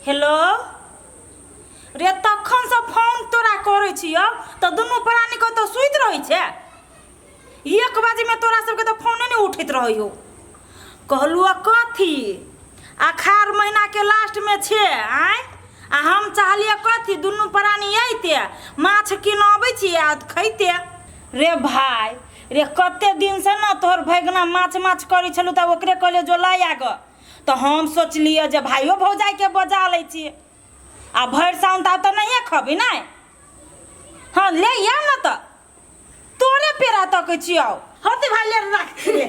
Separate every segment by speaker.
Speaker 1: Hello रे तखनसँ phone तोरा करै छियौ तऽ दुनू प्राणी कतऽ सुति रहै छै एक बजेमे तोरा सबके तऽ फोने नहि उठैत रहै हौ कहलहुँ कथी अखाड़ महीनाके लास्टमे छै आँय आ हम चाहलियै कथी दुनू प्राणी अइते माछ कीन अबै छी आ खैते रे भाय रे कते दिनसँ ने तोहर भैगना माछ माछ करै छलहुँ तऽ ओकरे कहलियै जो लऽ आ गऽ तऽ हम सोचलियै जे भाइयो भौजाइके बजा लै छियै आ भरि साउन तऽ आब तऽ नहिए खबी नहि हँ ले आउ ने तऽ तोरे पेड़ा तकै छियौ होते भाई ले राख ले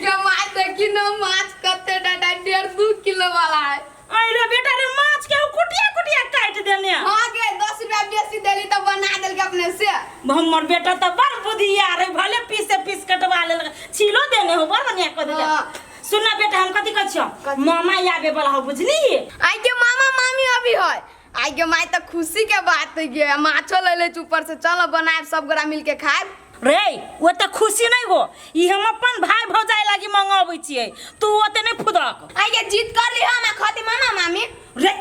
Speaker 2: जमाई देखी न माछ कते डाटा 1.5 2 किलो वाला है।
Speaker 1: अरे रे बेटा रे माछ के कुटिया कुटिया काटि देने।
Speaker 2: हाँ गे, 10 रुपया बेसी देली तो बना देलके अपने से।
Speaker 1: हमर बेटा तऽ बड़ बुधियार है, भले पीसे पीस कटवा लेल छीलो देने हो, बड़ बढ़िया कऽ देले।
Speaker 2: हाँ।
Speaker 1: सुन ना बेटा, हम कथी कहै छियौ?
Speaker 2: कथी?
Speaker 1: मामा आबे वाला हो, बुझली?
Speaker 2: आई के मामा मामी अभी है। आई के माई तो खुशी के बात है गे, माछो ले ले ऊपर से, चलो बनाए सब गोरा मिल के खाए।
Speaker 1: रे ओ तऽ खुशी नहीं हो, ई हम अपन भाई भौजाई लागी मंगाबै छियै, तू ओते नहीं फुदक।
Speaker 2: आई के जीत कर ली हम खाती मामा मामी।
Speaker 1: रे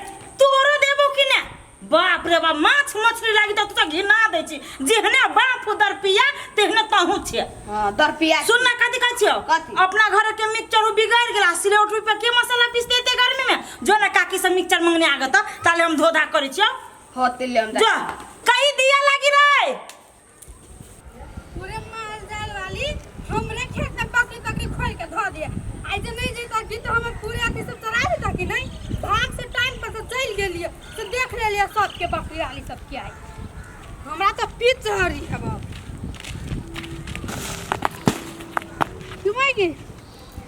Speaker 1: तोरो देबो कि ने? बाप रे बाप, माछ मछली लागी तऽ तू तऽ घिना दै छी, जेहने बाप दरपिया तेहने तहूँ छे।
Speaker 2: हां दरपिया।
Speaker 1: सुन ना कथी कहै छियौ?
Speaker 2: कथी?
Speaker 1: अपना घर के मिक्सचर बिगड़ गेला, सिलौट पे के मसाला पीसते एते गर्मी में, जो ना काकी से मिक्सचर मंगने आगत ताले हम धोधा करै छियौ।
Speaker 2: होते ले हम।
Speaker 1: जो कहीं दिया लागी रे।
Speaker 3: पूरे माल जाल वाली हमरे खेत में बकरी तकरी खोल के धो दिए। आई जे नहीं जैता कि तो हमर पूरे अथी सब चरा देता कि नहीं। भाग से टाइम पर से चल गेलिए तो देख लेलिए सबके बकरी वाली सबके आई। हमरा तो पीत चढ़ी है बाप। क्यों की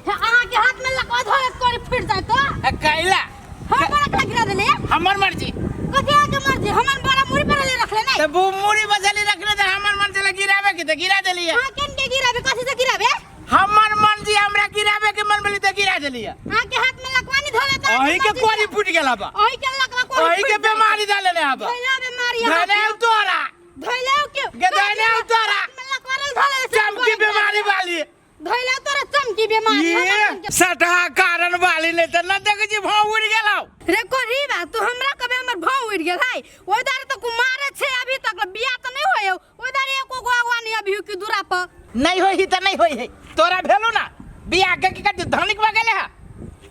Speaker 3: अहाँ के हाथ में लकवा धो के कोरी फूट जाए तो?
Speaker 4: आ, कैला?
Speaker 3: हम बड़ा कला गिरा देले।
Speaker 4: हमर मर्जी।
Speaker 3: कथी अहाँ के मर्जी? हमर बड़ा मुड़ी पर ले रखले नहीं।
Speaker 4: त बु मुड़ी बसली रखले त हमर मन से गिरावे के त गिरा देलिए।
Speaker 3: हां, केन के गिरावे? कथी से गिरावे?
Speaker 4: हमर मन जी हमरा गिरावे के मन भेलै त गिरा देलिए।
Speaker 3: अहाँ के हाथ में लकवा नहीं धोले त
Speaker 4: अही के कोरी फूट गेला बा।
Speaker 3: अही के लकवा कोरी
Speaker 4: अही के
Speaker 3: फूट गेल।
Speaker 4: बीमारी धले ने आबा।
Speaker 3: धोले बीमारी
Speaker 4: धले तोरा।
Speaker 3: धोले के।
Speaker 4: गे धले तोरा।
Speaker 3: हाथ में लकवा नहीं धोले से
Speaker 4: चमकी
Speaker 3: कोरी
Speaker 4: बीमारी वाली।
Speaker 3: धोले तोरा चमकी बीमारी।
Speaker 4: ये सटहा कारण वाली नहीं त न देख जी भाव उड़ गेलौ।
Speaker 3: रे कोरी बा तू हमरा कबे हमर भाव उड़ गेल है। ओइ दारे तो कुमारे छे अभी तक बियाह त नहीं होय। ओइ दारे एको गो अगुआ नहीं अभी की दूरा पर।
Speaker 4: नहीं होई त नहीं होई है। तोरा भेलो ना बियाह के की कर धनिक भ गेले है।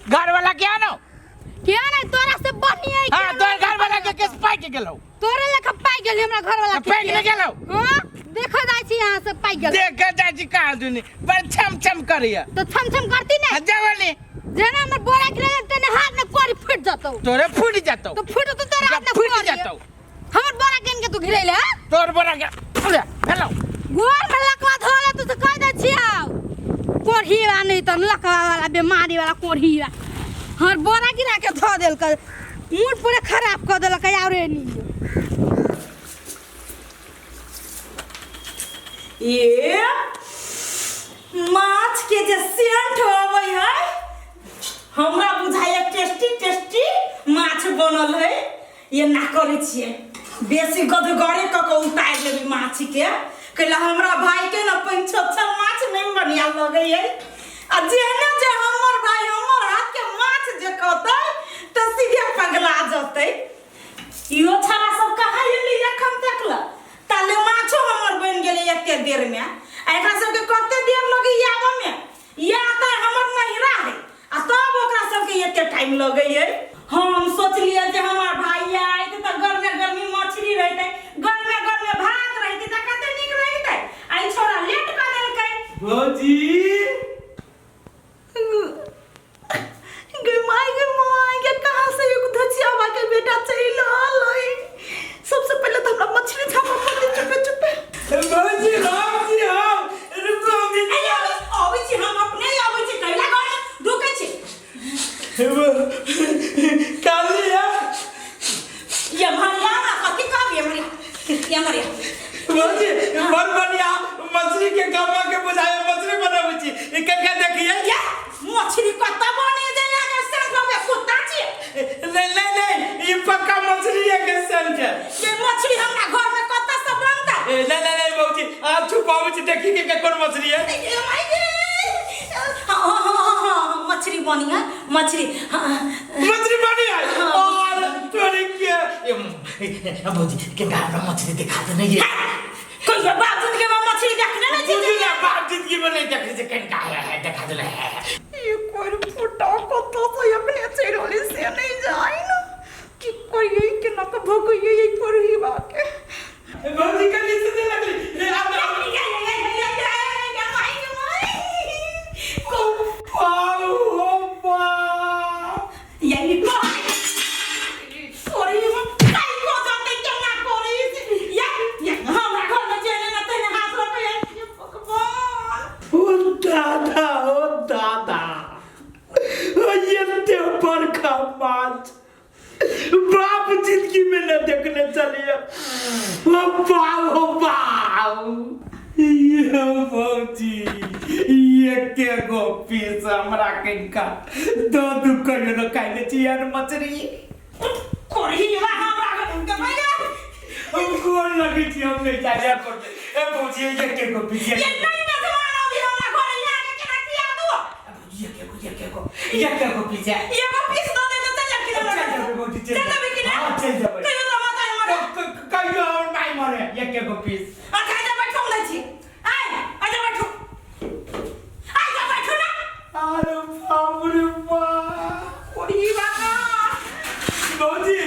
Speaker 4: घर वाला के आनो
Speaker 3: के नहीं तोरा से बढ़िया है।
Speaker 4: हां तोर घर वाला के केस पाई के गेलौ।
Speaker 3: तोरे लेखा पाई गेल हमरा घर वाला के।
Speaker 4: पाई के गेलौ।
Speaker 3: हां देखा जाय छी यहां से पाई गेल।
Speaker 4: देखा जाय छी कहां दुनी पर छम छम करिया।
Speaker 3: तो छम छम करती नहीं।
Speaker 4: हां जावली।
Speaker 3: जेना हमर बोरा गिरे तेने हाथ में कोरी फूट जतौ।
Speaker 4: तोरे फूट जतौ।
Speaker 3: तो फूट तो तोरे हाथ में
Speaker 4: फूट
Speaker 3: कोरी।
Speaker 4: जतौ।
Speaker 3: हमर बोरा केन के तू गिरेले हां?
Speaker 4: तोर बोरा के हेलो।
Speaker 3: गोर में लकवा धोले तू तो कह दे छी आउ। कोढ़ी बा नहीं त लकवा वाला बीमारी वाला कोढ़ी बा। हमर बोरा गिरा के धो देलक, मूड पूरे खराब कर देलक और नी।
Speaker 1: ये माछ के जे सेंट अबै है हमरा बुझाइए टेस्टी टेस्टी माछ बनल है। ये ना करै छियै बेसी गदगरे क के उतारि लेबै माछ के, कैला हमरा भाई के न पैंछोछा माछ नहीं बढ़िया लगै है। आ जेहने जे हमर भाई हमर हाथ के माछ जे कहतै तऽ सीधे पगला जतै। इहो छड़ा सब कहाँ एलै एखन तक ल? ताले माछो हमर बनि गेलै एते देर में। आ एकरा सबके कते देर लगै आबऽ में? या तऽ हमर नहिरा है आ तब ओकरा सबके एते टाइम लगै है। हम सोचलियै जे हमर भाई आयत तऽ गरमे गर्मी मछली रहतै, गरमे गर्मे भात रहतै तऽ कते नीक लगतै। आ ई छोड़ा लेट कऽ देलकै।
Speaker 4: भौजी
Speaker 1: गे माय गे माय गे, कहाँ से एगो धचियावा के बेटा चलि आलै। सबसे पहले तऽ हमरा मछली छापऽ पड़तै चुपे चुपे।
Speaker 4: भौजी राम जी हम रुको भी।
Speaker 1: अबै छी हम, अपने अबै छी, कैला घर ढुकै छी।
Speaker 4: काली है
Speaker 1: ये मरिया हमरा कथी कहब? ये मरिया, ये मरिया।
Speaker 4: भौजी बड़ बढ़िया मछली के गमा के बुझाए मछली बनाबै छी। ई कनिका देखिए।
Speaker 1: ये मछली कतऽ बने जे अहाँ सेंट में कुत्ता छी?
Speaker 4: नहीं नहीं नहीं, ई पक्का मछली है के सेंट है।
Speaker 1: ये मछली हमरा घर में कतऽ से बनतै?
Speaker 4: ए, नहीं नहीं नहीं भौजी, आप छुपाबै छी देखी के कोन मछली है।
Speaker 1: ए माय गे, हाँ हाँ हाँ हाँ मछली बनी है, मछली। हाँ
Speaker 4: मछली बनी है। भौजी किनका हमरा मछली देखा दे नहीं ये
Speaker 1: कहियो बाप जिंदगी में मछली देखने नहीं छी
Speaker 4: बुझी ना बाप जिंदगी में नहीं देखे से किनका है है देखा दे है है।
Speaker 1: ये कोई फुटा कत से अपने चढ़ले से नहीं जाए ना की करिए के ना तो भोगइए ये करही बाके
Speaker 4: भौजी कल से दे लगली ए, अब पाऊ हो बाप
Speaker 1: यही कोरी काई को जाते केना कोरी या या हमरा घर में चले ना तेने हाथ रखे भगवान।
Speaker 4: ओ दादा ओ दादा ओ ये बड़का माछ बाप जिंदगी में न देखने चलिए ओ बाप ओ बाप ये भौजी ये के गो पीस हमरा किनका दो दू कहियो न खाइले छी यार मछली।
Speaker 1: कोरी बा हमरा घर के भैया
Speaker 4: हम कोन लगे छी हम नहीं जाए करते ए भौजी ये के गो पीस
Speaker 1: ये नहीं मेजबान अभी हमरा घर यहाँ के केना किया दू।
Speaker 4: ये के गो ये के गो ये के गो पीस है
Speaker 1: ये को पीस दो दे तो चल कि
Speaker 4: चल जेबै भौजी, चल
Speaker 1: चल जेबै कि ना?
Speaker 4: हाँ, चल जेबै।
Speaker 1: कहियो तो मत मरे
Speaker 4: कहियो और नहीं मरे ये के गो पीस।
Speaker 1: अच्छा जा बैठो हम दै छी आइ आजा बैठो आइ जा बैठो ना।
Speaker 4: अरे बाप रे बाप
Speaker 1: कोरी बा
Speaker 4: भौजी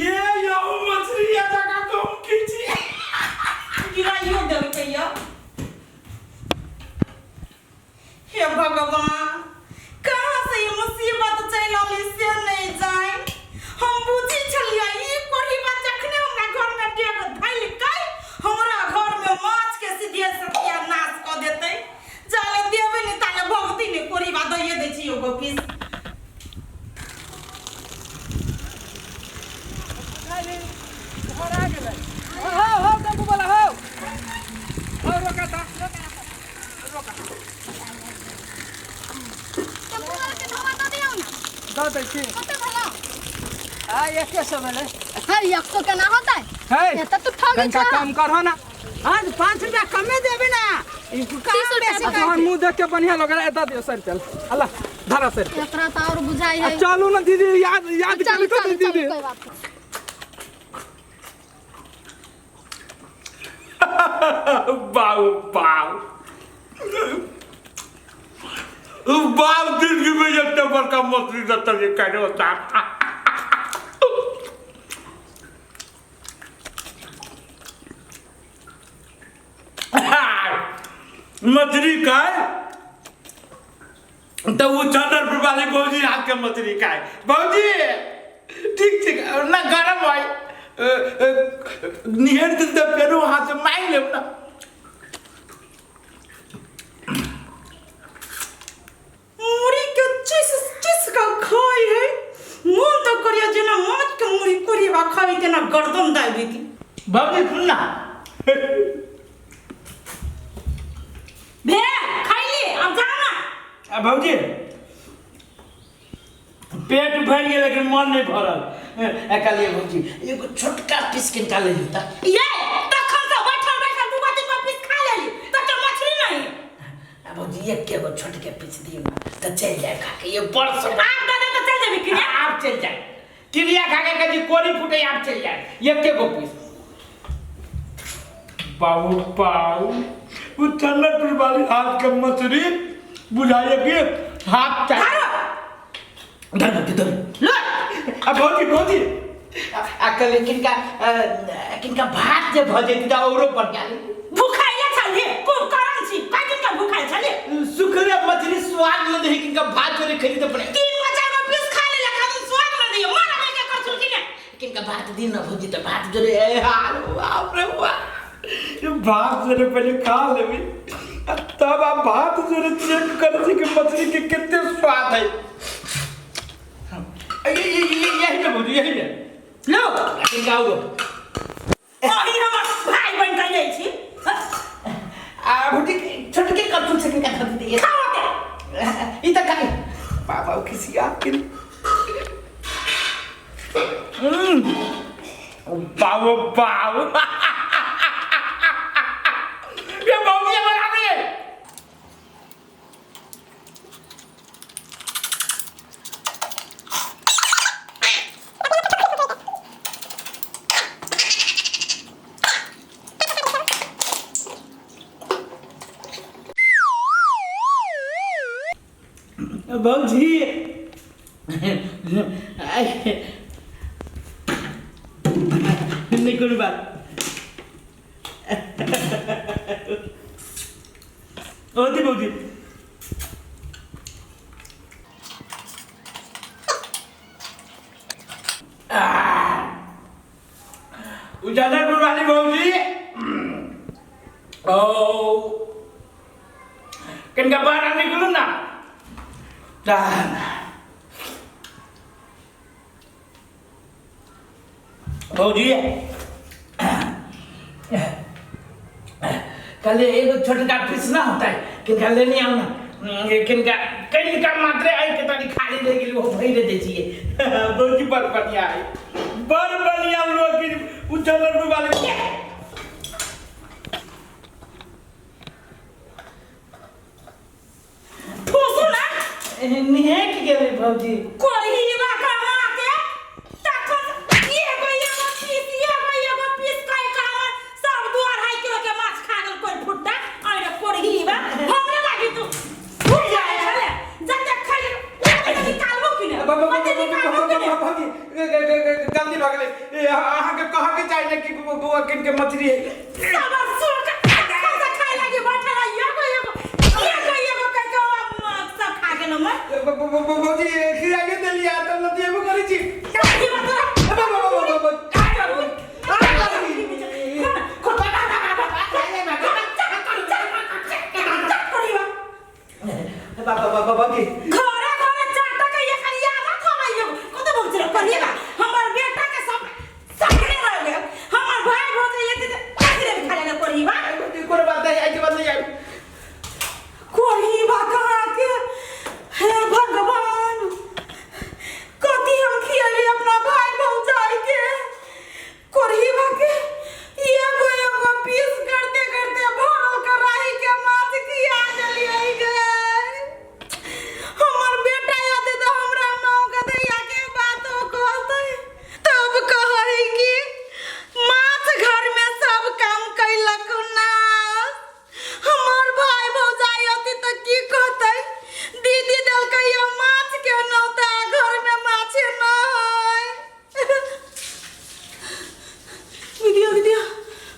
Speaker 4: ये यो मछली ये जगह कम खींची
Speaker 1: गिराइयो देबै कहियो। हे भगवान कहाँ से ये मुसीबत चलि आली से नहीं जाए। हम बुझी छलियै ई कोरी बा जखने हमरा घर में डेग धैलकै हमरा घर में माछ के सीधे सत्या नाश कऽ देतै। जाले देबै ने ताले भगती ने कोरी बा दैये दै छी एगो पीस।
Speaker 5: हो हो टेम्पू वाला हो हो रोका था
Speaker 2: टेम्पू वाला के धोआ दऽ दियौ ना।
Speaker 5: दऽ दै छी।
Speaker 2: कते भेलौ?
Speaker 5: आ एके सौ भेलै।
Speaker 2: है 100 केना होतै?
Speaker 5: है
Speaker 2: ये तऽ तू ठगै
Speaker 5: कनिका
Speaker 2: छह।
Speaker 5: कम करहो ना।
Speaker 6: हाँ तो 5 रुपया कमे देबे ना ई
Speaker 2: तीस
Speaker 6: काम
Speaker 2: रुपया
Speaker 6: बेसी
Speaker 5: आ तोहर मुँह देख के बढ़िया लग रहा है दऽ दियौ 100 रुपया अल्लाह धरा 100 रुपया।
Speaker 2: एकरा तऽ और बुझाइ
Speaker 5: आ
Speaker 2: है।
Speaker 5: चलू ना दीदी याद याद
Speaker 2: चलू
Speaker 5: करी तो
Speaker 2: चलू चलू
Speaker 5: दीदी।
Speaker 2: कोई बात नहीं।
Speaker 4: बाऊ बाऊ बाप जिंदगी में इतना बड़का मछली न तले करे होता। मछली खाए तो वो चंदनपुर वाली भौजी हाथ के मछली खाए। भौजी ठीक ठीक ना गरम है निहर दिन तो फेरो हाथ से मांग लेब ना।
Speaker 1: मुड़ी के चिस चिस का खाई है मन तो करिया जेना माछ के मुड़ी कोरी बा खाई तेना गर्दन दाबि दी।
Speaker 4: भौजी सुन ना
Speaker 1: भे खाइली अब जाओ ना।
Speaker 4: आ भौजी पेट भरि गेल लेकिन मन नहीं भरल। कहलिए भौजी एगो छोटका पीस किनका ले जूता।
Speaker 1: ये तखन से बैठल बैठल दू तीन गो पीस खा लेली तब तो मछली नहीं।
Speaker 4: आ भौजी एक एगो छोटके पीस दियौ ना तो चल जाए खा के ये बड़ सब
Speaker 1: आप दादा तो चल जेबी कि ना?
Speaker 4: आप चल जाए चिड़िया खा के कभी कोरी फूटे आप चल जाए एक एगो पीस। बाबू बाबू वो चंदनपुर वाली हाथ के मछली बुझाइए कि हाथ चाहे
Speaker 1: धरो
Speaker 4: धर भौजी धर
Speaker 1: लो
Speaker 4: आ भौजी भौजी आ कल किनका किनका भात जे भऽ जेतै तऽ औरो बढ़िया।
Speaker 1: भूखाइले छलिए खूब करन छी कई दिन का भूखाइल छलिए।
Speaker 4: सुखले मछली स्वाद न दही किनका भात जोरे खैली तऽ बने
Speaker 1: तीन गो चार गो पीस खा लेले खाली स्वाद न दियो मारा भाई के करछुल कि ने।
Speaker 4: किनका भात दिन न भौजी तऽ भात जोरे ए हाल बाप रे बाप ये भात जोरे पहले खा लेबी आ तब आप भात जोरे चेक कर छी कि मछली के कते स्वाद है। ये ये ये यही में भौजी यही में
Speaker 1: लो
Speaker 4: किनका औरो
Speaker 1: अही हमर भाई बन के जाइ छी।
Speaker 4: आ भौजी छोटके करछुल से किनका धर दिए
Speaker 1: खाओ ते
Speaker 4: ई तऽ खाइ बाबा खिसिया के बाबू बाबू ये भौजी बराबर है। भौजी नहीं कोनो बात। ओती भौजी उजाला वाली भौजी ओ कनिका बाहर निकलू ना। भौजी कल एगो छोटका पीस ना होता है किनका लेने आओ ना, किनका कनिका मात्रे आई के तारी खाली रह गेली वो भरि दे छिए। भौजी बड़ बढ़िया है, बड़ बढ़िया लोग उजाला वाले।
Speaker 1: ठोसू ना
Speaker 4: निहेक गेलै भौजी।
Speaker 1: कोरहीबा कहाँ के तखन एगो एगो पीस एगो एगो पीस कह के हमर सब 2.5 किलो के माछ खा गेल कोई फुट्टा। अरे कोरहीबा हमरा लागी तू फुट जाए छले जते खाइ ओते निकालबो कि ने ओते निकालबो कि ने।
Speaker 4: गलती भऽ गेलै, अहाँके कहऽके चाही ने कि बौआ किनके मछली है।
Speaker 1: सब सुर के से खाइ लागी बैठल एगो एगो एगो एगो कह के सब खा गेल हम।
Speaker 4: भौजी खियाइए देलियै तऽ लतिएबो करै छी।
Speaker 1: घरे घरे चाटा के ये खाली आदत हवे एगो कत बोल छे करिएगा हमर बेटा के सब सपने रह गेल हमर भाई भौजाई एते ककरे भी खा लेना कोरहीबा।
Speaker 4: कोनो बात नहीं, आइ के बाद नहीं आबि।
Speaker 1: कोरहीबा कहाँ के हे भगवान कथी हम खियेली अपना भाई भौजाई के। कोरहीबा के एगो एगो पीस करते करते भरल कढ़ाई के माछ खिया देलियै गे। हमर बेटा अते तऽ हमरा नाव गदैया के बातो कहतै तब कहै कि माछ घर में सब काम कैलक ना। हमर भाई भौजाई अति तऽ की कहतै दीदी देलकै ये माछ के नौता घर में माछे न है। दीदिया दीदिया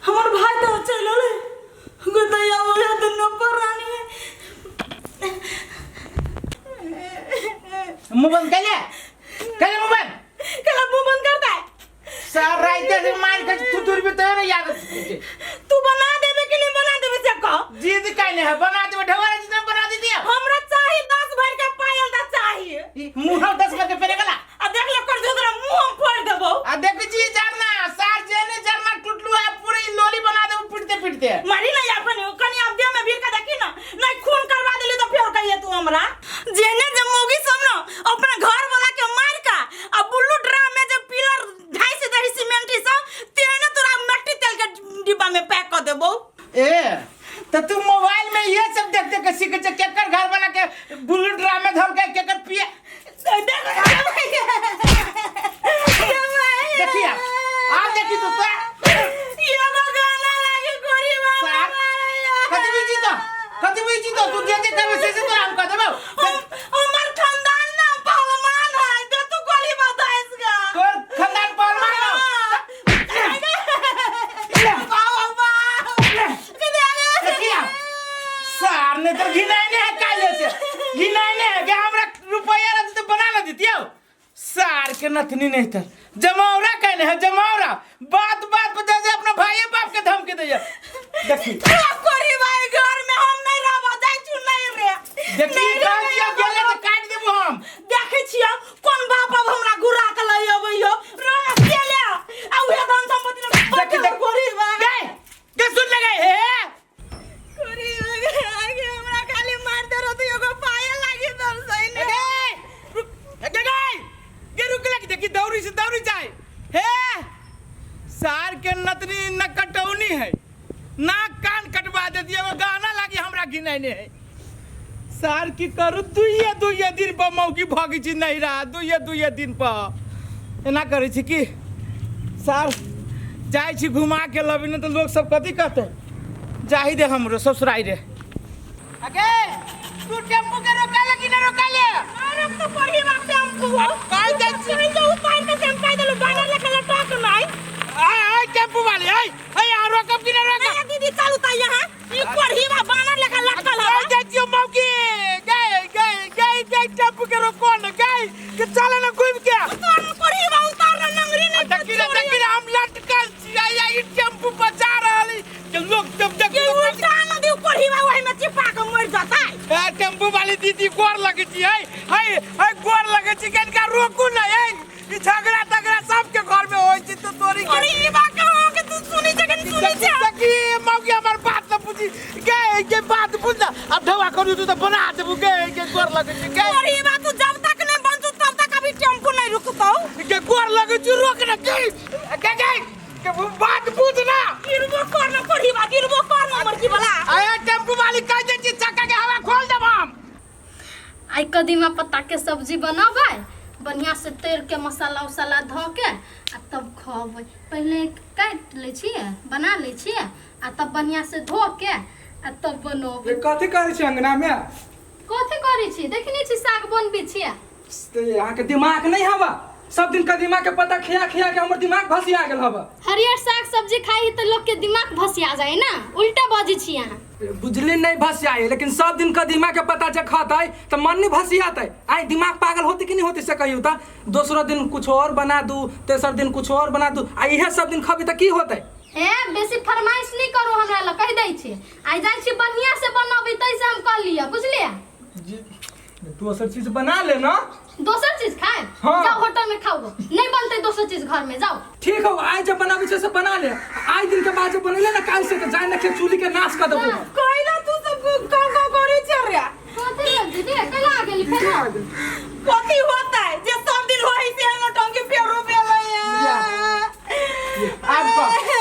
Speaker 1: हमर भाई तऽ चलि एलै गदैया ओहे दुनू प्राणी।
Speaker 5: मुंह बंद कैले कैले मुंह बंद
Speaker 1: केला मुंह बंद करता है
Speaker 5: सर राइते से मार के थुथुर भी तो नहीं याद
Speaker 1: तू बना देबे कि नहीं बना देबे से कह।
Speaker 5: जिद कैले है बना देबे ढवारा जितना बना दी दिया।
Speaker 1: हमरा चाही 10 भर के पायल दा चाहिए।
Speaker 5: मुंह 10 भर के पेरे गला
Speaker 1: आ देख ले कर तोरा मुंह हम फोड़ देबो।
Speaker 5: आ देख जी झरना सार जेने झरना टूटलू है पूरी लोली बना देबो पिटते पिटते।
Speaker 1: मारी ना अपन कनी अब देह में भीड़ के देखी ना नहीं खून करवा देली तो फेर कहिए तू हमरा जेने जे मोगी सब ना अपना घर वाला के मार का आ बुल्लू ड्राम में जे पिलर ढाई से दही सीमेंट सब तेने तोरा मिट्टी तेल के डिब्बा में पैक कर देबो।
Speaker 5: ए तो तू मोबाइल में ये सब देख देख के सीख छै केकर घर वाला के बुल्लू ड्राम में धर के केकर पिए। देखिया आप देखी तू तो
Speaker 1: एगो गाना लागी गोरी बाबा
Speaker 5: कथी बुझी तो कथी बुझी तो तू जे जे करबे से से तोरा हम कह देबो।
Speaker 1: हमर खानदान ना पहलवान है दे तू गोली बताइस गा
Speaker 5: तोर खानदान पहलवान है। देखिया सार ने तो घिनाइने है काले से घिनाइने है कि हमरा रुपया रहते तो बना ना देतियो। सार के नथनी नहीं तर जमावरा कहने है जमावरा बात बात पर जैसे अपना भाई बाप के धमकी दैया। देखी
Speaker 1: कोरी भाई घर में हम नहीं रहबो जाइ छु नहीं रे।
Speaker 5: देखी कह दियो गेले तो काट देबो हम।
Speaker 1: देखै छियो कोन बाप अब हमरा घुरा के लई अबैयो रे गेले आ उहे धन संपत्ति ने
Speaker 5: देखी देख
Speaker 1: कोरी भाई
Speaker 5: गए के सुन लगे हे
Speaker 1: कोरी आगे हमरा खाली मार दे रहो तो एगो पायल लागी दर्शैने।
Speaker 5: ए गे गे गे रुक लगी देखी दौड़ी से दौड़ी जाए हे सार के नतनी न कटौनी है ना कान कटवा देती है वो गाना लागी हमरा घिनैने है। सार की करू दुइये दुइये दिन पर मौकी भगी छी नहीं रहा दुइये दुइये दिन पर एना करै छी कि सार जाइ छी घुमा के लबी न तऽ लोग सब कथी कहतै जाही दे हमरो ससुराई रे। अगे तू टेम्पू के रोका लगे। कि ना रोकले
Speaker 1: अरे तो पढ़ी बात टेम्पू हो
Speaker 5: काय जाइ छी
Speaker 1: नहीं तो उतार के टेम्पू देलु बानर लेखा लटक नहीं
Speaker 5: आय आय टेम्पू वाले आय आय आ रोकब कि ना रोकब
Speaker 1: अरे दीदी चलू ता यहाँ ई पढ़ी बा बानर लेखा लटकल
Speaker 5: काय
Speaker 1: हवा
Speaker 5: जाइ छी मौकी गए गए गए गए टेम्पू के रोको न गए के चले ना घूम के
Speaker 1: तोर पढ़ी बा उतार ना नंगरी नहीं
Speaker 5: देखी रे देखी रे हम लटकल छी आय आय ई टेम्पू पर जा रहल के लोग जब देख
Speaker 1: ये उल्टा न दी पढ़ी बा वही में चिपा के मर जतै
Speaker 5: ए टेम्पू वाली दीदी गोर लगे छी है है है गोर लगे छी कनका रोकू ना है ई झगड़ा तगड़ा सबके घर में होय छै तो तोरी के
Speaker 1: अरे ई बा कहो के तू सुनी छै कि सुनी छै
Speaker 5: देखी मौगी हमर बात न बुझी गे के बात बुझ ना अब ढवा करू तू तो बना देबू गे के गोर लगे छी गे
Speaker 1: पढ़ी बा तू जब तक नहीं बनतू तब तक अभी टेम्पू नहीं रुकतौ
Speaker 5: के गोर लगे छी रोक ना गे गे गे के बात बुझ ना
Speaker 1: गिरबो कर ना पढ़ी बा गिरबो कर ना मरकी वाला
Speaker 5: आया टेम्पू वाली कह दे छी चक्का के हवा खोल देब हम
Speaker 3: आइ कदीमा पत्ता के सब्जी बनबै बढ़िया से तर के मसाला उसाला धऽ के आ तब खबै। पहिले काटि लै छियै, बना लै छियै आ तब बढ़िया से धो के आ तब बनबै।
Speaker 7: कथी करै छी अंगना में?
Speaker 3: कथी करै छी? देखने छी साग बनबै छियै।
Speaker 7: अहाँके दिमाग नहीं हवा? सब दिन कदीमा के पत्ता खिया खिया के हमर दिमाग भसिया गेल हवा।
Speaker 3: हरियर साग सब्जी खाई ही तो लोग के दिमाग भसिया जाए ना, उल्टा बजै छी अहाँ।
Speaker 7: बुझली नहीं भसियाए, लेकिन सब दिन कदीमा के पत्ता जे खतै तो मन नहीं भसियातै। आइ दिमाग पागल होती कि नहीं होती से कहियो त। दोसरो दिन कुछ और बना दू, तेसर दिन कुछ और बना दू, आ इहे सब दिन खबी त की होतै?
Speaker 3: ए बेसी फरमाइश नहीं करू हमरा लग, कहि दै छी। आइ जाइ छी बढ़िया से बनबै तै से हम कह लिअ, बुझलियै?
Speaker 7: दोसर चीज बना ले ना।
Speaker 3: दोसर चीज खाए?
Speaker 7: हाँ।
Speaker 3: जाओ होटल में खाओ, नहीं बनते दोसर चीज घर में, जाओ।
Speaker 7: ठीक हो, आइ जब बनाबै छै से बना ले, आइ दिन के बाद जब बनेले ना काल से तो जाय ना के चूल्ही के नाश कर देबो।
Speaker 1: कहिला तू सब कौ कौ करै छै रे?
Speaker 3: कथी भेल दीदी? केना आ गेली फेर?
Speaker 1: कथी होतै जे सब दिन होई से नौटंकी फेरो भेलै।
Speaker 5: आब कह,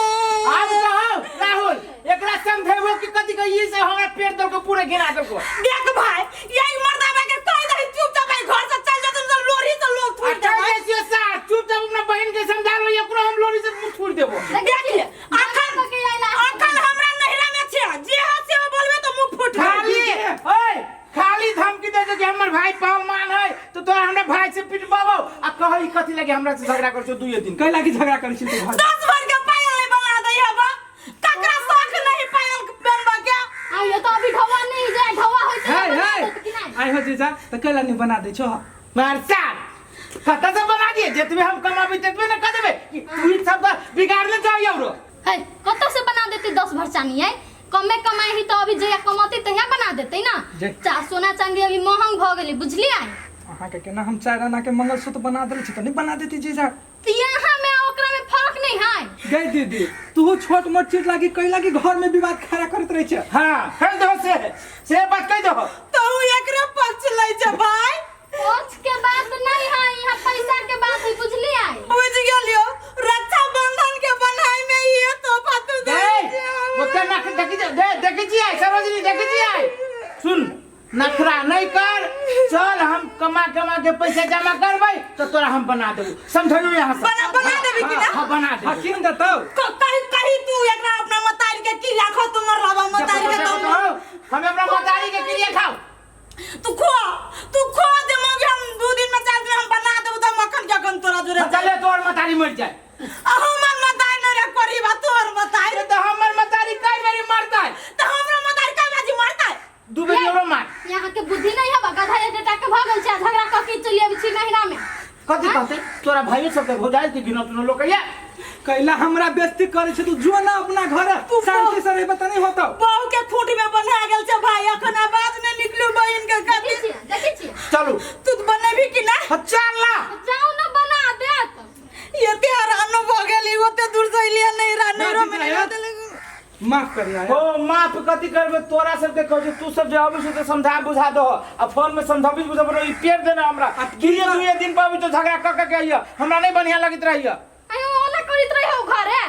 Speaker 5: आब कहो राहुल, एकरा समझेबो कि कथी कहिए से हमरा पेट दल को पूरा गिरा दल को।
Speaker 1: देख भाई, यही मर्दाबा के कह दही चुपचाप आई घर से चल जा, तुम सब लोरी से लोग थूक देबै।
Speaker 5: अच्छा सार चुपचाप अपना बहन के समझा लो, एकरो हम लोरी से मुंह थूक देबो।
Speaker 1: देख ले अखन अखन हमरा नहिरा में छै, जे हो से बोलबे तो मुंह फूट
Speaker 5: खाली। ओए खाली धमकी दे दे कि हमर भाई पहलवान है तो तोरा हमरा भाई से पिटबाबो आ कहई कथी लगे हमरा से झगड़ा कर छौ दुइये दिन।
Speaker 7: कै लागी झगड़ा करै छी तू भाई?
Speaker 1: 10 भर के पायल नहीं बना दे हबा, ककरा शौक नहीं पायल बनबा के।
Speaker 3: आइयो तो अभी ढवा नहीं जाए, ढवा होय
Speaker 7: हे हे आइ हो जीजा त कैला नहीं बना दे छो?
Speaker 5: मारसा कत से बना दिए, जितने हम कमाबी ततबे न कह देबे कि तू ही सब बिगाड़ले जाई औरो।
Speaker 3: हे कत से बना देते 10 भर चानी? है कमे कमाई ही तो अभी जया कमाते तहिया बना देते ना। चा सोना चांदी अभी महंग भ गेलै, बुझलियै?
Speaker 7: अहाँ के केना हम 4 आना के मंगलसूत्र बना देले छी त नहीं बना देती जीजा?
Speaker 3: त यहाँ में ओकरा में फर्क नहीं है।
Speaker 7: गई दीदी तू छोट मोट चीज लागी कई लागी घर में विवाद खड़ा करत रही छे।
Speaker 5: हां कह दो से बात कह दो।
Speaker 1: तो एकरे पक्ष लै छे भाई।
Speaker 3: पक्ष के बात नहीं है, यहाँ पैसा के बात है, बुझलियै?
Speaker 1: बुझ गेलियो, रक्षा बंधन के बनाई में ये तोहफा तू दे।
Speaker 5: ओते नख देखी दे, देखी छी आई सरोजनी, देखी छी आई। सुन नखरा नहीं कर, चल हम कमा कमा के पैसा जमा करबै तो तोरा हम बना देबू, समझलियो? यहाँ से
Speaker 1: बना बना देबी कि ना?
Speaker 5: हां बना देबू।
Speaker 7: हां किन देतौ?
Speaker 1: कही कही तू एकरा अपना मतारी के की राखो, तू मर रहा मतारी के। तो
Speaker 5: हम अपना मतारी के क्रिया खाओ।
Speaker 1: तू खो, तू खो दे मगे, हम 2 दिन में 4 दिन हम बना देबू त मक्खन के अखन तोरा जोरे।
Speaker 5: चले तोर मतारी मर जाए।
Speaker 1: हमर मतारी न रे करी बा तोर मतारी।
Speaker 5: तो हमर मतारी कई बेरी मरतै?
Speaker 1: त हमरा मतारी कई बाजी मरतै?
Speaker 5: 2 बेरी औरो मार।
Speaker 3: यहाँ के बुद्धि नहीं है, गधा बेटा के भगल छै, झगड़ा क के चलि आबै छी नहिरा में।
Speaker 5: कथी कहते तोरा भाइयो सब के भौजाई के गिनत न लोक या
Speaker 7: कैला हमरा बेइज्जती करै छै। तू जो ना अपना घर शांति से रहबे त नहीं होतौ।
Speaker 1: बहू के खूंट में बन्हा गेल छै भाई, अखन आवाज नहीं निकलू बहिन के कथी।
Speaker 3: देखै छी
Speaker 5: चलू
Speaker 1: तू त बनेबी कि ना?
Speaker 5: चल ना
Speaker 3: जाऊ ना बना देत।
Speaker 1: एते हैरान भ गेली, ओते दूर से एलियै नहिरा, नहिरो में नहीं रहते।
Speaker 7: माफ करिया।
Speaker 5: ओ माफ कथी करबे तोरा सबके कहै छै, तू सब जे अबै छौ त समझा बुझा दहो आ फोन में समझाबी बुझाबी ई पेड़ देना हमरा दुइये दुइये दिन पर अबै तो झगड़ा क क के आइय, हमरा नहीं बढ़िया लगैत रहैय।
Speaker 3: आयो ओना करैत रहौ घरे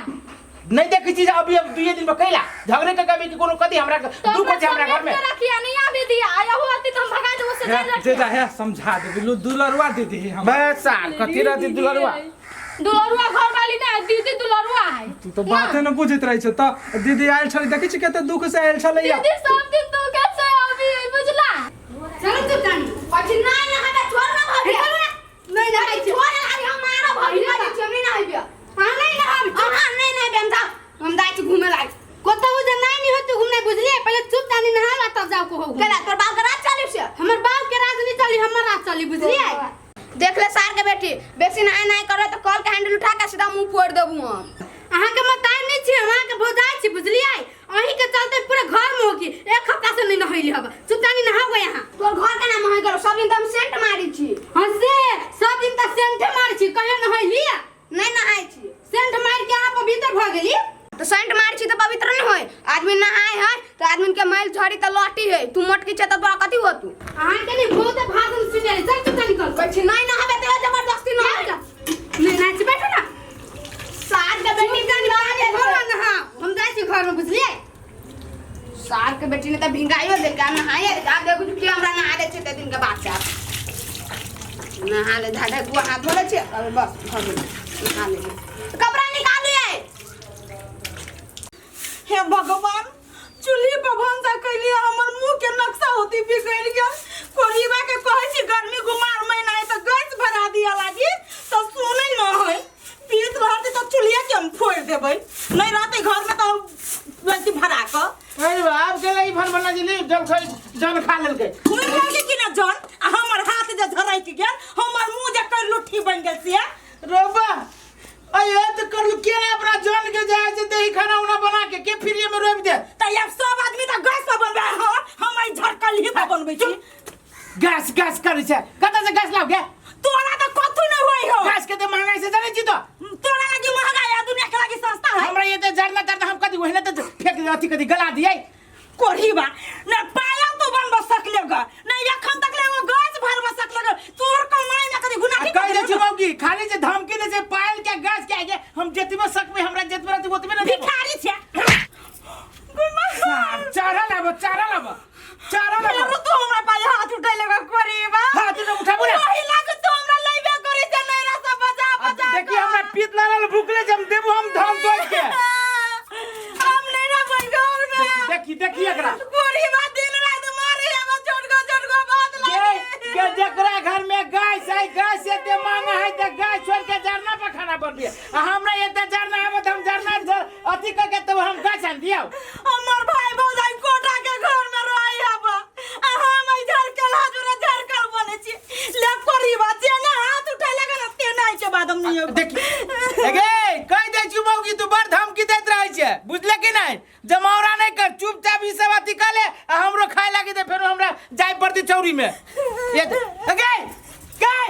Speaker 5: नहीं देखै छी जे अभी अब दुइये दिन पर कैला झगड़े क कभी कोनो कथी हमरा दू बजे हमरा घर में
Speaker 3: रखिया नहीं आबे दिया। आयो होती त हम भगा देबो से जाय रखिया।
Speaker 7: जे जा है समझा दे दुलरुआ दीदी हम
Speaker 5: बस साल कथी रहती दुलरुआ?
Speaker 3: दुलरुआ घर वाली ना दीदी दुलरुआ है।
Speaker 7: तू तो बाते न बुझैत रहै छ। त दीदी आयल छलै, देखै छी कते दुख से आयल छलै।
Speaker 3: दीदी सब दिन दुख से आबी, बुझला?
Speaker 2: चलो तू कानी कहै छी नहीं नहाबे छोड़ ना भाभी
Speaker 3: नहीं नहाय छी
Speaker 2: छोड़ ना भाभी हम मारब भाभी कहै छी हम नहीं नहाबे
Speaker 3: हां नहीं नहाबे
Speaker 2: हां नहीं नहाबे हम जा हम जाइ छी घूमे लागी
Speaker 3: कतहु जे नहीं नहीं होते घूमने बुझलिए पहले चुप जानी नहा तब जाओ को
Speaker 2: केला तोर बाप के राज चली से
Speaker 3: हमर बाप के राज नहीं चली हमर राज चली बुझलिए
Speaker 2: देख ले सार के बेटी बेसी नहाय नहाय करे तो कल के हैंडल उठा के सीधा मुंह फोड़ देबू हम
Speaker 3: अहाँ के मताई नहीं छी हम अहाँ के भौजाई छी बुझलिए अहीं के चलते पूरा घर में होगी एक हफ्ता से नहीं नहैली हब चुप जानी नहाओ यहाँ
Speaker 2: तोर घर के नाम नहाय करो सब दिन तो हम सेंट मारी छी
Speaker 3: हाँ से सब दिन तक सेंटे मारै छी कहियो नहैली
Speaker 2: नहीं नहाय छी
Speaker 3: सेंट मार के अहाँ पवित्र भऽ गेली
Speaker 2: तो सेंट मार छी तो पवित्र नहीं होय आदमी नहाय है तो आदमी के मैल झड़ी तो लौटी है तू मोटकी छे तो तोरा कथी हो तू
Speaker 3: अहाँ के नहीं बहुत भाषण सुनेली चल चुप निकल
Speaker 2: कहै छी नहीं नहाबे तो जबरदस्ती न
Speaker 3: नहीं नाच बैठो ना
Speaker 2: सार के बेटी
Speaker 3: चुप जानी पानी घर में नहा हम जाइ छी घर में बुझलिए
Speaker 2: सार के बेटी ने तो भिंगाइयो देलकै नहाइए देलकै आब देखू कि हमरा नहा दै छै ते दिन के बाद से आब नहा ले झाड़े गुआ हाथ धो लै छियै तब बस भऽ गेलै नहा ले कपड़ा निकालू ये
Speaker 1: हे भगवान चूल्ही पर भनसा कैली हमर मुंह के नक्शा होती बिगड़ गेल कोरीबा के कहै छी गर्मी गुमार महीना है तऽ गैस भरा दिया लागी तऽ सुनै न है पीत रहतै तऽ चूल्हिया के हम फोड़ि देबै नहीं रहतै घर में तऽ अथी भरा कऽ
Speaker 5: अरे बाप गेलै ई भन भना जी जल खा जल खा लेलकै
Speaker 1: घुमि गेल कि ना जन आ हमर हाथ जे झरकि गेल हमर मुंह जे कर लुट्ठी बनि गेल से
Speaker 5: रोबा अये तो करलू के अपना जन के जाय से दही खाना उना बना के के फ्री में रोप दे
Speaker 1: तऽ आब सब आदमी तऽ गैस पर बनबै हँ हम एहि झरकल ही पर बनबै छी
Speaker 5: गैस गैस करै छै कतऽ से गैस लाव गे
Speaker 1: तोरा तऽ कथू नहि होइ हो
Speaker 5: गैस के ते महंगाई से जानै छी तो
Speaker 1: तोरा लागी महंगा है दुनिया के लागी सस्ता है
Speaker 5: हमरा ये ते जरना तरना हम कथी ओहने ते फेंक अथी कथी गला दियै
Speaker 1: कोढ़ीबा न पायल तू बनब सकले ग न एखन तक ले एगो गैस भरब सकले ग तोर कमाई में कभी गुना
Speaker 5: आ कहि दै छी मौगी खाली जे धमकी दै छै पायल के गैस के आगे हम जतबे सकबै हमरा जतबे रहतै ओतबे ने देबो
Speaker 1: भिखारी छै
Speaker 5: चारा लाबो चारा लाबो चारा लाबो
Speaker 1: फेरो तू हमरा पाय हाथ उठैले ग कोढ़ीबा
Speaker 5: हाथ न उठाबो ने
Speaker 1: ओही लाग तू हमरा लैबे करी छै नैरा सब बजा बजा
Speaker 5: देखी हमरा पीत लागल भूखले जे हम देबो हम धान तोड़ के
Speaker 1: हम नहीं रहबै घर में
Speaker 5: देखी देखी एकरा
Speaker 1: कोढ़ीबा दिन रात मारे आब छोटको छोटको बात
Speaker 5: के
Speaker 1: लागे
Speaker 5: के जकरा घर में गाय छै गाय से एते मांगा है त गाय छोड़ के जरना पर खाना बनबिए आ हमरा एते जरना आबत हम जरना अथी करके तब हम गाय आन दियौ
Speaker 1: हमर भाई भौजाई कोटा के घर में रही हब आ हम एहि झरकल हजूर झरकल बने छी ले कोढ़ीबा जेना हाथ उठै लगे ना तेना के बाद हम नहीं
Speaker 5: देखी एगे कहि दै छी मौगी तू बड़ धमकी दैत रहै छै बुझले कि नहि जमावरा नहि कर चुपचाप ई सब अथी कर ले आ हमरो खाय लागी दे फेरो हमरा जाय पड़तै चौरी में ये एगे गए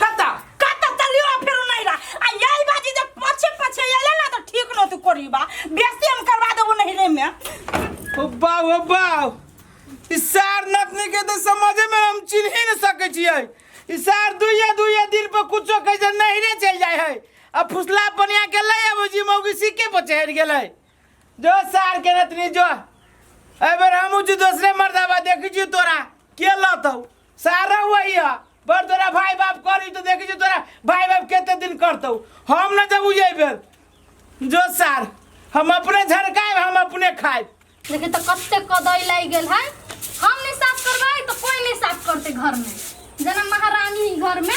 Speaker 5: कत्ता
Speaker 1: कत चलियो फेरो नहीं रहा आ यही बाजी जब पछे पछे अइले ना तो ठीक न तू कोढ़ीबा बेसी हम करवा देबो नहीं रे में
Speaker 5: ओ बाउ ओ बाउ ई सार नतनी के तो समझे में हम चिन्ह न सकै छियै ई सार दुइये दुइये दिन पर कुछो कहै छै नहिरे चलि जाइ है आ फुसला बनिया के ले आबै छी मौगी सिक्के पर चढ़ि गेलै जो सार के नतनी जो एहि बेर हमहूँ छी दोसरे मर्दाबा देखै छी तोरा के लतौ सारा वही है बड़ तोरा भाई बाप करी तो देखै छी तोरा भाई बाप कते दिन करतौ हम न जब एहि बेर जो सार हम अपने झरकायब हम अपने खायब
Speaker 3: देखिए तो कते कदई लागि गेल है हम नहीं साफ करबै तो कोई नहीं साफ करते घर में जेना महारानी ही घर में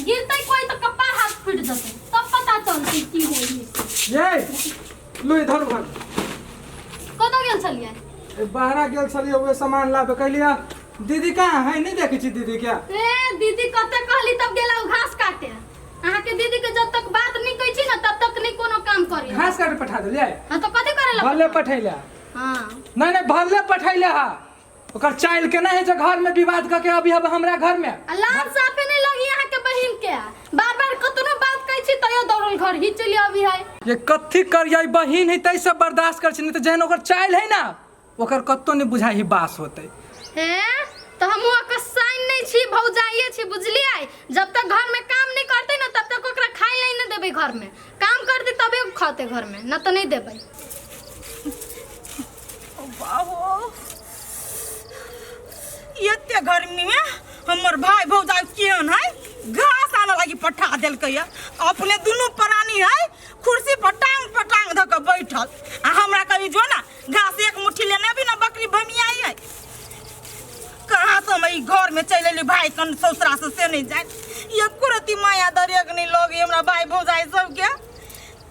Speaker 3: गिरते कोई तो कपार हाथ फूट जते तब पता चलते की होई
Speaker 7: ये लो इधर घर
Speaker 3: कतऽ गेल छलियै
Speaker 7: ए, बाहरा गेल छलियै उहे सामान लाबे कहलियै दीदी कहाँ है नहीं देखै छी दीदी के
Speaker 3: ए दीदी कते कहली तब गेला उ घास काटे अहाँ के दीदी के जब तक बात नहीं कहै छी ना तब तक नहीं कोनो काम करी
Speaker 7: घास काटे पठा देलियै
Speaker 3: हाँ तो कथी करे ला
Speaker 7: भले पठैले
Speaker 3: हाँ
Speaker 7: नहीं नहीं भले पठैले हा ओकर चाइल केना है जे घर में विवाद करके अभी अब हमरा घर में
Speaker 3: आ लाल साफे नहीं लगी अहाँ के बहिन के बार बार कतनो बात कहै छी तैयो दौड़ल घर ही चलि अभी है
Speaker 7: ये कथी करियै बहिन है तै सब बर्दाश्त कर छी नहीं तो जहन ओकर चाइल है ना ओकर कत्तो नहीं बुझाइ है बास होते
Speaker 3: हे तो हम ओकर साइन नहीं छी भौजाइए छी बुझलियै जब तक घर में काम नहीं करते ना तब तक ओकरा खाइ नहीं ना देबै घर में काम करते तबे उ खते घर में ना तो नहीं देबै
Speaker 1: बाबो एते गर्मी में हमर भाई भौजाई केहन है घास आने लागी पठा देलकै है अपने दुनू प्राणी है कुर्सी पर टांग पर टांग धऽ कऽ बैठल आ हमरा कभी जो ना घास एक मुट्ठी लेने भी ना बकरी भमियाई है कहाँ से हम ई घर में चलि एली भाई कन ससुरा से से नहीं जाए एको रति माया दरेक नहीं लगे हमरा भाई भौजाई सबके।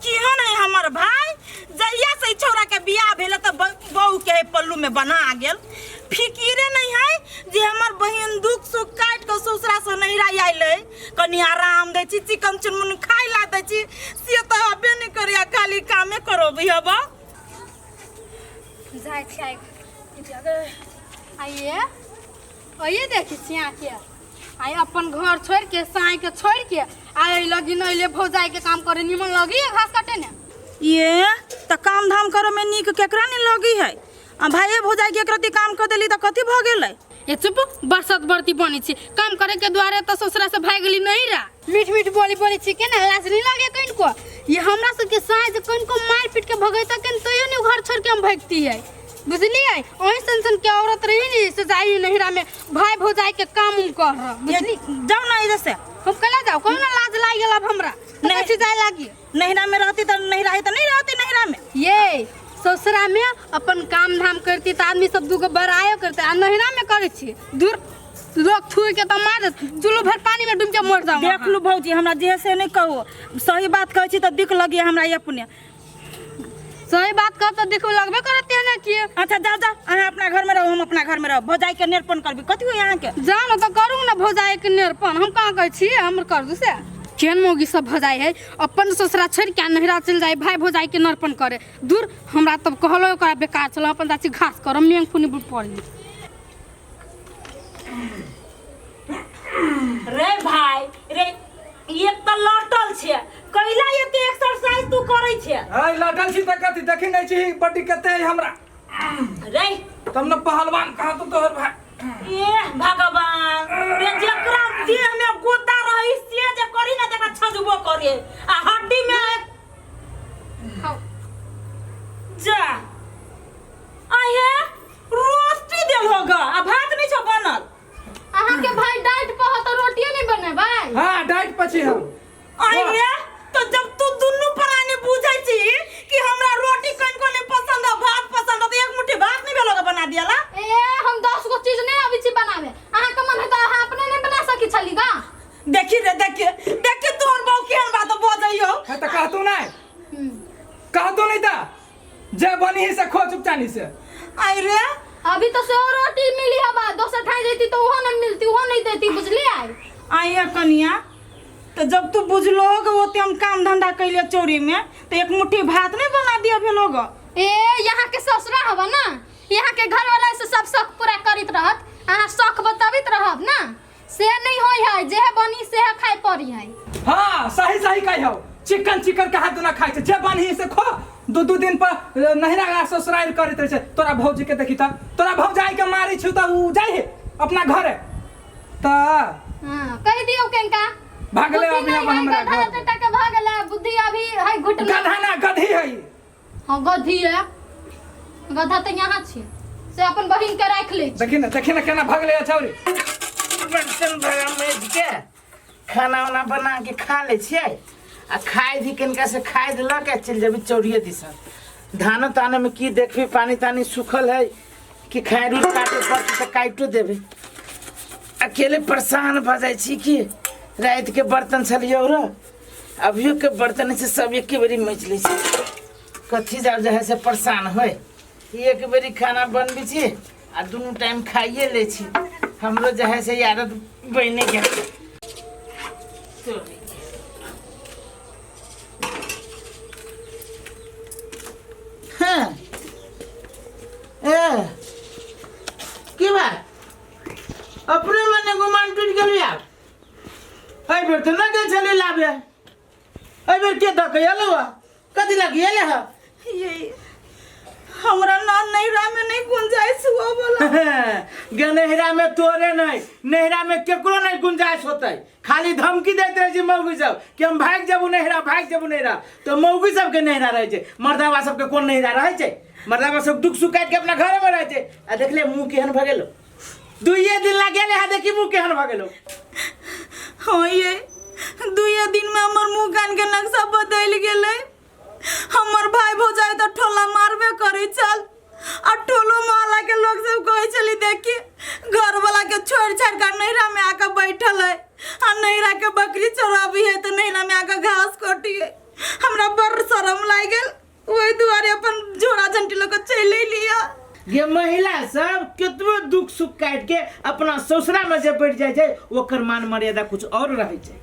Speaker 1: केहन है हमर भाई, जहिया से ई छौड़ा के बियाह भेल तऽ बहू के पल्लू में बना गेल। फिकिरे नहीं है जे हमर बहिन दुख सुख काटि कऽ ससुरा से नैहरा आयल है, कनी आराम दै छी, चिकन चुनमुन खाय ला दै छी, से तऽ अबे नहीं करैया, खाली कामे करबै हब।
Speaker 3: जाइ छियै आइए आइए देखै छी अहाँके आइ अपन घर छोड़ि के साँइ के छोड़ि के आइ लगी नैले भौजाई के काम करे निमन लगी घास काटे ने।
Speaker 1: ये तऽ काम धाम करे में नीक केकरा नहीं लगी है, आ भाइये भौजाई के एकरती काम कर देली तऽ कथी भऽ गेलै?
Speaker 3: ये चुप बरसात बरती बनी छी काम करे के द्वारे तऽ ससुरा से भागि गेली नहीं रा मीठ मीठ बोली बोली छी के ना लाज नहीं लगे कनको। ये हमरा सबके साँझ कनको मार पीट के भगैता के तैयो नहीं घर छोड़ के हम भागती है बुझलिए। ओही सन सन के औरत रही नहीं से जाई नहिरा में भाई भौजाई के काम उम कर रहा बुझली।
Speaker 1: जाओ ना इधर से।
Speaker 3: हम कला जाओ कौन ना लाज लाग गेल अब हमरा
Speaker 1: नहीं।
Speaker 3: नहीं जाए लागी।
Speaker 1: नहिरा में रहती तऽ नहिरा है तऽ नहीं रहती नहिरा में।
Speaker 3: ये ससुरा में अपन काम धाम करती तऽ आदमी सब दूगो बड़ायो करते आ नहिरा में करै छी दूर लोग थूक के तऽ मार चुल्लू भर पानी में डूब के मर जाओ।
Speaker 1: देख लू भौजी हमरा जे से नहीं कहू, सही बात कहै छी तऽ दिक लगी हमरा अपने।
Speaker 3: सही बात कह तऽ दिक लगबे करते ना कि।
Speaker 1: अच्छा जा जा अहाँ अपना घर में रहू हम अपना घर में रहू, भौजाई के नेरपन करबी कथी होई अहाँ के?
Speaker 3: जानो तऽ करू ना भौजाई के नेरपन, हम कहाँ कहै छी हमर कर दू से। केहन मौगी सब भौजाई है अपन ससुरा छोड़ के नहिरा चलि जाए भाई भौजाई के नरपन करे दूर। हमरा तब कहलो ओकरा बेकार छल अपन चाची घास करम मेंग फुनी पड़ली।
Speaker 1: रे भाई रे एक तऽ लटल छै कैला एते एक्सरसाइज तू करै छै?
Speaker 7: ए लटल छी तऽ कथी देखी नहीं छी बड्डी कते है हमरा।
Speaker 1: रे
Speaker 7: तब न पहलवान कहा तो तोहर भाई।
Speaker 1: ए भगवान रे जेकरा देह में गोदा रही से जे करी ना तकरा छजबो करे आ हड्डी में
Speaker 3: खाओ।
Speaker 1: जा आहे रोटी देल होगा आ भात नहीं छो बनल।
Speaker 3: अहाँ के भाई डाइट पर हो तो रोटिए नहीं बनेबै?
Speaker 7: हां डाइट पर छी हम।
Speaker 1: आई रे तो जब तू दुनू प्राणी बुझै छी कि हमरा रोटी कनको नहीं पसंद है भात पसंद है तो एक मुट्ठी भात नहीं भेलो बना दियाला।
Speaker 3: ए हम 10 गो चीज नहीं आबै छी बनावे, अहाँ के मन है त अहाँ अपने नहीं बना सकी छली गा।
Speaker 1: देखी रे देखी देखी तोहर बहू केहन बात बजैयो।
Speaker 7: है त कहतू नहीं कहतू नहीं त जे बनी ही से खो चुपचानी से।
Speaker 1: आई रे
Speaker 3: अभी तो से रोटी मिली हवा दोसर ठाई जैती तो उहो नहीं मिलती उहो नहीं देती बुझली। आई
Speaker 1: आई कनिया तो जब तू बुझलो ओते हम काम धंधा कैले चोरी में तो एक मुट्ठी भात नहीं बना दिया भेलो ग।
Speaker 3: ए यहाँ के ससुरा हवा ना यहाँ के घर वाला से सब शौक पूरा करित रहत अहाँ शौक बताबित रहब ना से नहीं होई है जे बनी से खाए पड़ी है।
Speaker 7: हां सही सही कही हो चिकन चिकन कहा दुना खाइ छै जे बनी से खो दू दू दिन पर नहिरा ससुराल करैत रहै छै। तोरा भौजी के देखी त तोरा भौजाई के मारी छु त उ जाइ है अपना घरे त
Speaker 3: हां कह दियो केनका
Speaker 7: भागले अभी अब हमरा
Speaker 3: गधा टटा के भागले बुद्धि अभी है घुटना
Speaker 7: गधा ना गधी है।
Speaker 3: हां गधी है गधा त यहाँ छी से अपन बहिन के राख ले।
Speaker 7: देखी ना केना भागले छौरी।
Speaker 5: बर्तन भरा मेज के खाना उना बना के खा ले छियै आ खाय भी कनिका से खाय देलक आ चलि जेबै चौरिये दिसन। धानो तानो में की देखबी पानी तानी सूखल है कि खाय रूट काटे पड़तै तऽ काटियो देबै। अकेले परेशान भऽ जाइ छी कि राति के बर्तन छलियै र अभियो के बर्तन से सब एके बेरी मचि लै छी कथी जाब जे है से परेशान होय। एक बेरी खाना बनबै छी आ दुनू टाइम खाइए लै छी हमरो जे है से आदत बनि गेल। हाँ ए की बात अपने मने गुमान टूटि गेल यार। एहि बेर तऽ नहि गेल छलै लाबे एहि बेर के दऽ के एलौ कथी लऽ के एलै हँ?
Speaker 1: ये हमरा ना नैहरा में नहीं गुंजाइश हुआ बोला।
Speaker 5: गे नैहरा में तोरे नहीं नैहरा में केकरो नहीं गुंजाइश होतै। खाली धमकी दैत रहै छै मौगी सब कि हम भागि जेबू नैहरा भागि जेबू नैहरा। तऽ मौगी सबके नैहरा रहै छै मर्दाबा सबके कोन नैहरा रहै छै? मर्दाबा सब दुख सुख काटि के अपना घरेमे रहै छै। आ देखले मुँह केहन भऽ गेलौ दुइये दिन ला गेलै हँ देखी मुँह केहन भऽ गेलौ।
Speaker 1: हाँ ये दुइये दिन में हमर मुँह कान के नक्शा बदलि गेलै। हमर भाई भौजाई तऽ ठोला मारबे करै छल आ टोलो मोहल्ला के लोग सब कहै छली देखी घर वाला के छोड़ छाड़ कर नैहरा में आकर बैठल है आ नैहरा के बकरी चराबी है तो नैहरा में आकर घास कटी है। हमरा बड़ शरम लागि गेल, ओहि दुआरे अपन झोरा झंटी लऽ कऽ चलि अयलियै।
Speaker 5: ये महिला सब केतबो दुख सुख काटि के अपना ससुरा में जे बैठ जाइ छै ओकर मान मर्यादा कुछ और रहै छै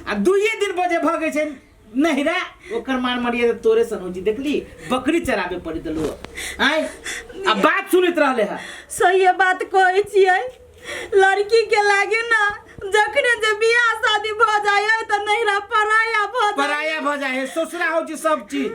Speaker 5: आ दुइये दिन बजे भगै छै नहिरा ओकर मान मर्यादा तोरे सन होइ छै। देखली बकरी चराबे पड़ि देलू आय आ बात सुनैत रहले है।
Speaker 1: सही बात कहै छियै, लड़की के लागे ना जखने जे बियाह शादी भऽ जाइ है तऽ नहिरा पराया भऽ जाइ।
Speaker 5: पराया भऽ जाइ है, ससुरा होइ छै सब चीज।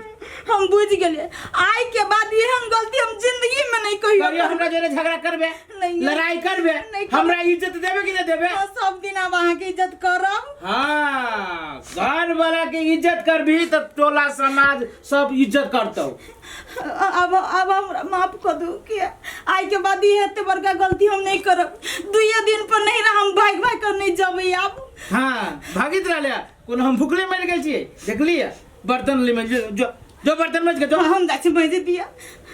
Speaker 1: हम बुझि गेलियै, आइ के बाद एहन गलती हम जिंदगी में नहीं कहियो
Speaker 5: कहियो हमरा जोरे झगड़ा करबे,
Speaker 1: नहीं।
Speaker 5: लड़ाई करबे,
Speaker 1: नहीं करबे।
Speaker 5: हमरा इज्जत देबे कि नहीं देबे?
Speaker 1: हम सब दिन आब अहाँके इज्जत करब।
Speaker 5: हाँ, घर वाला के इज्जत करबी तऽ टोला समाज सब इज्जत करतौ।
Speaker 1: अब हमरा माफ कऽ दू कि आइ के बाद ई एते बड़का गलती हम नहीं करब। दुइये दिन पर नहीं रह हम भागि भागि कऽ नहीं जबै आब।
Speaker 5: हाँ, भागित रहले, कोनो हम भुखले मरि गेल छियै। देखलियै बर्तन ले में जो जो जो बर्तन मज के जो
Speaker 1: हम जाइ छी मजि दिया।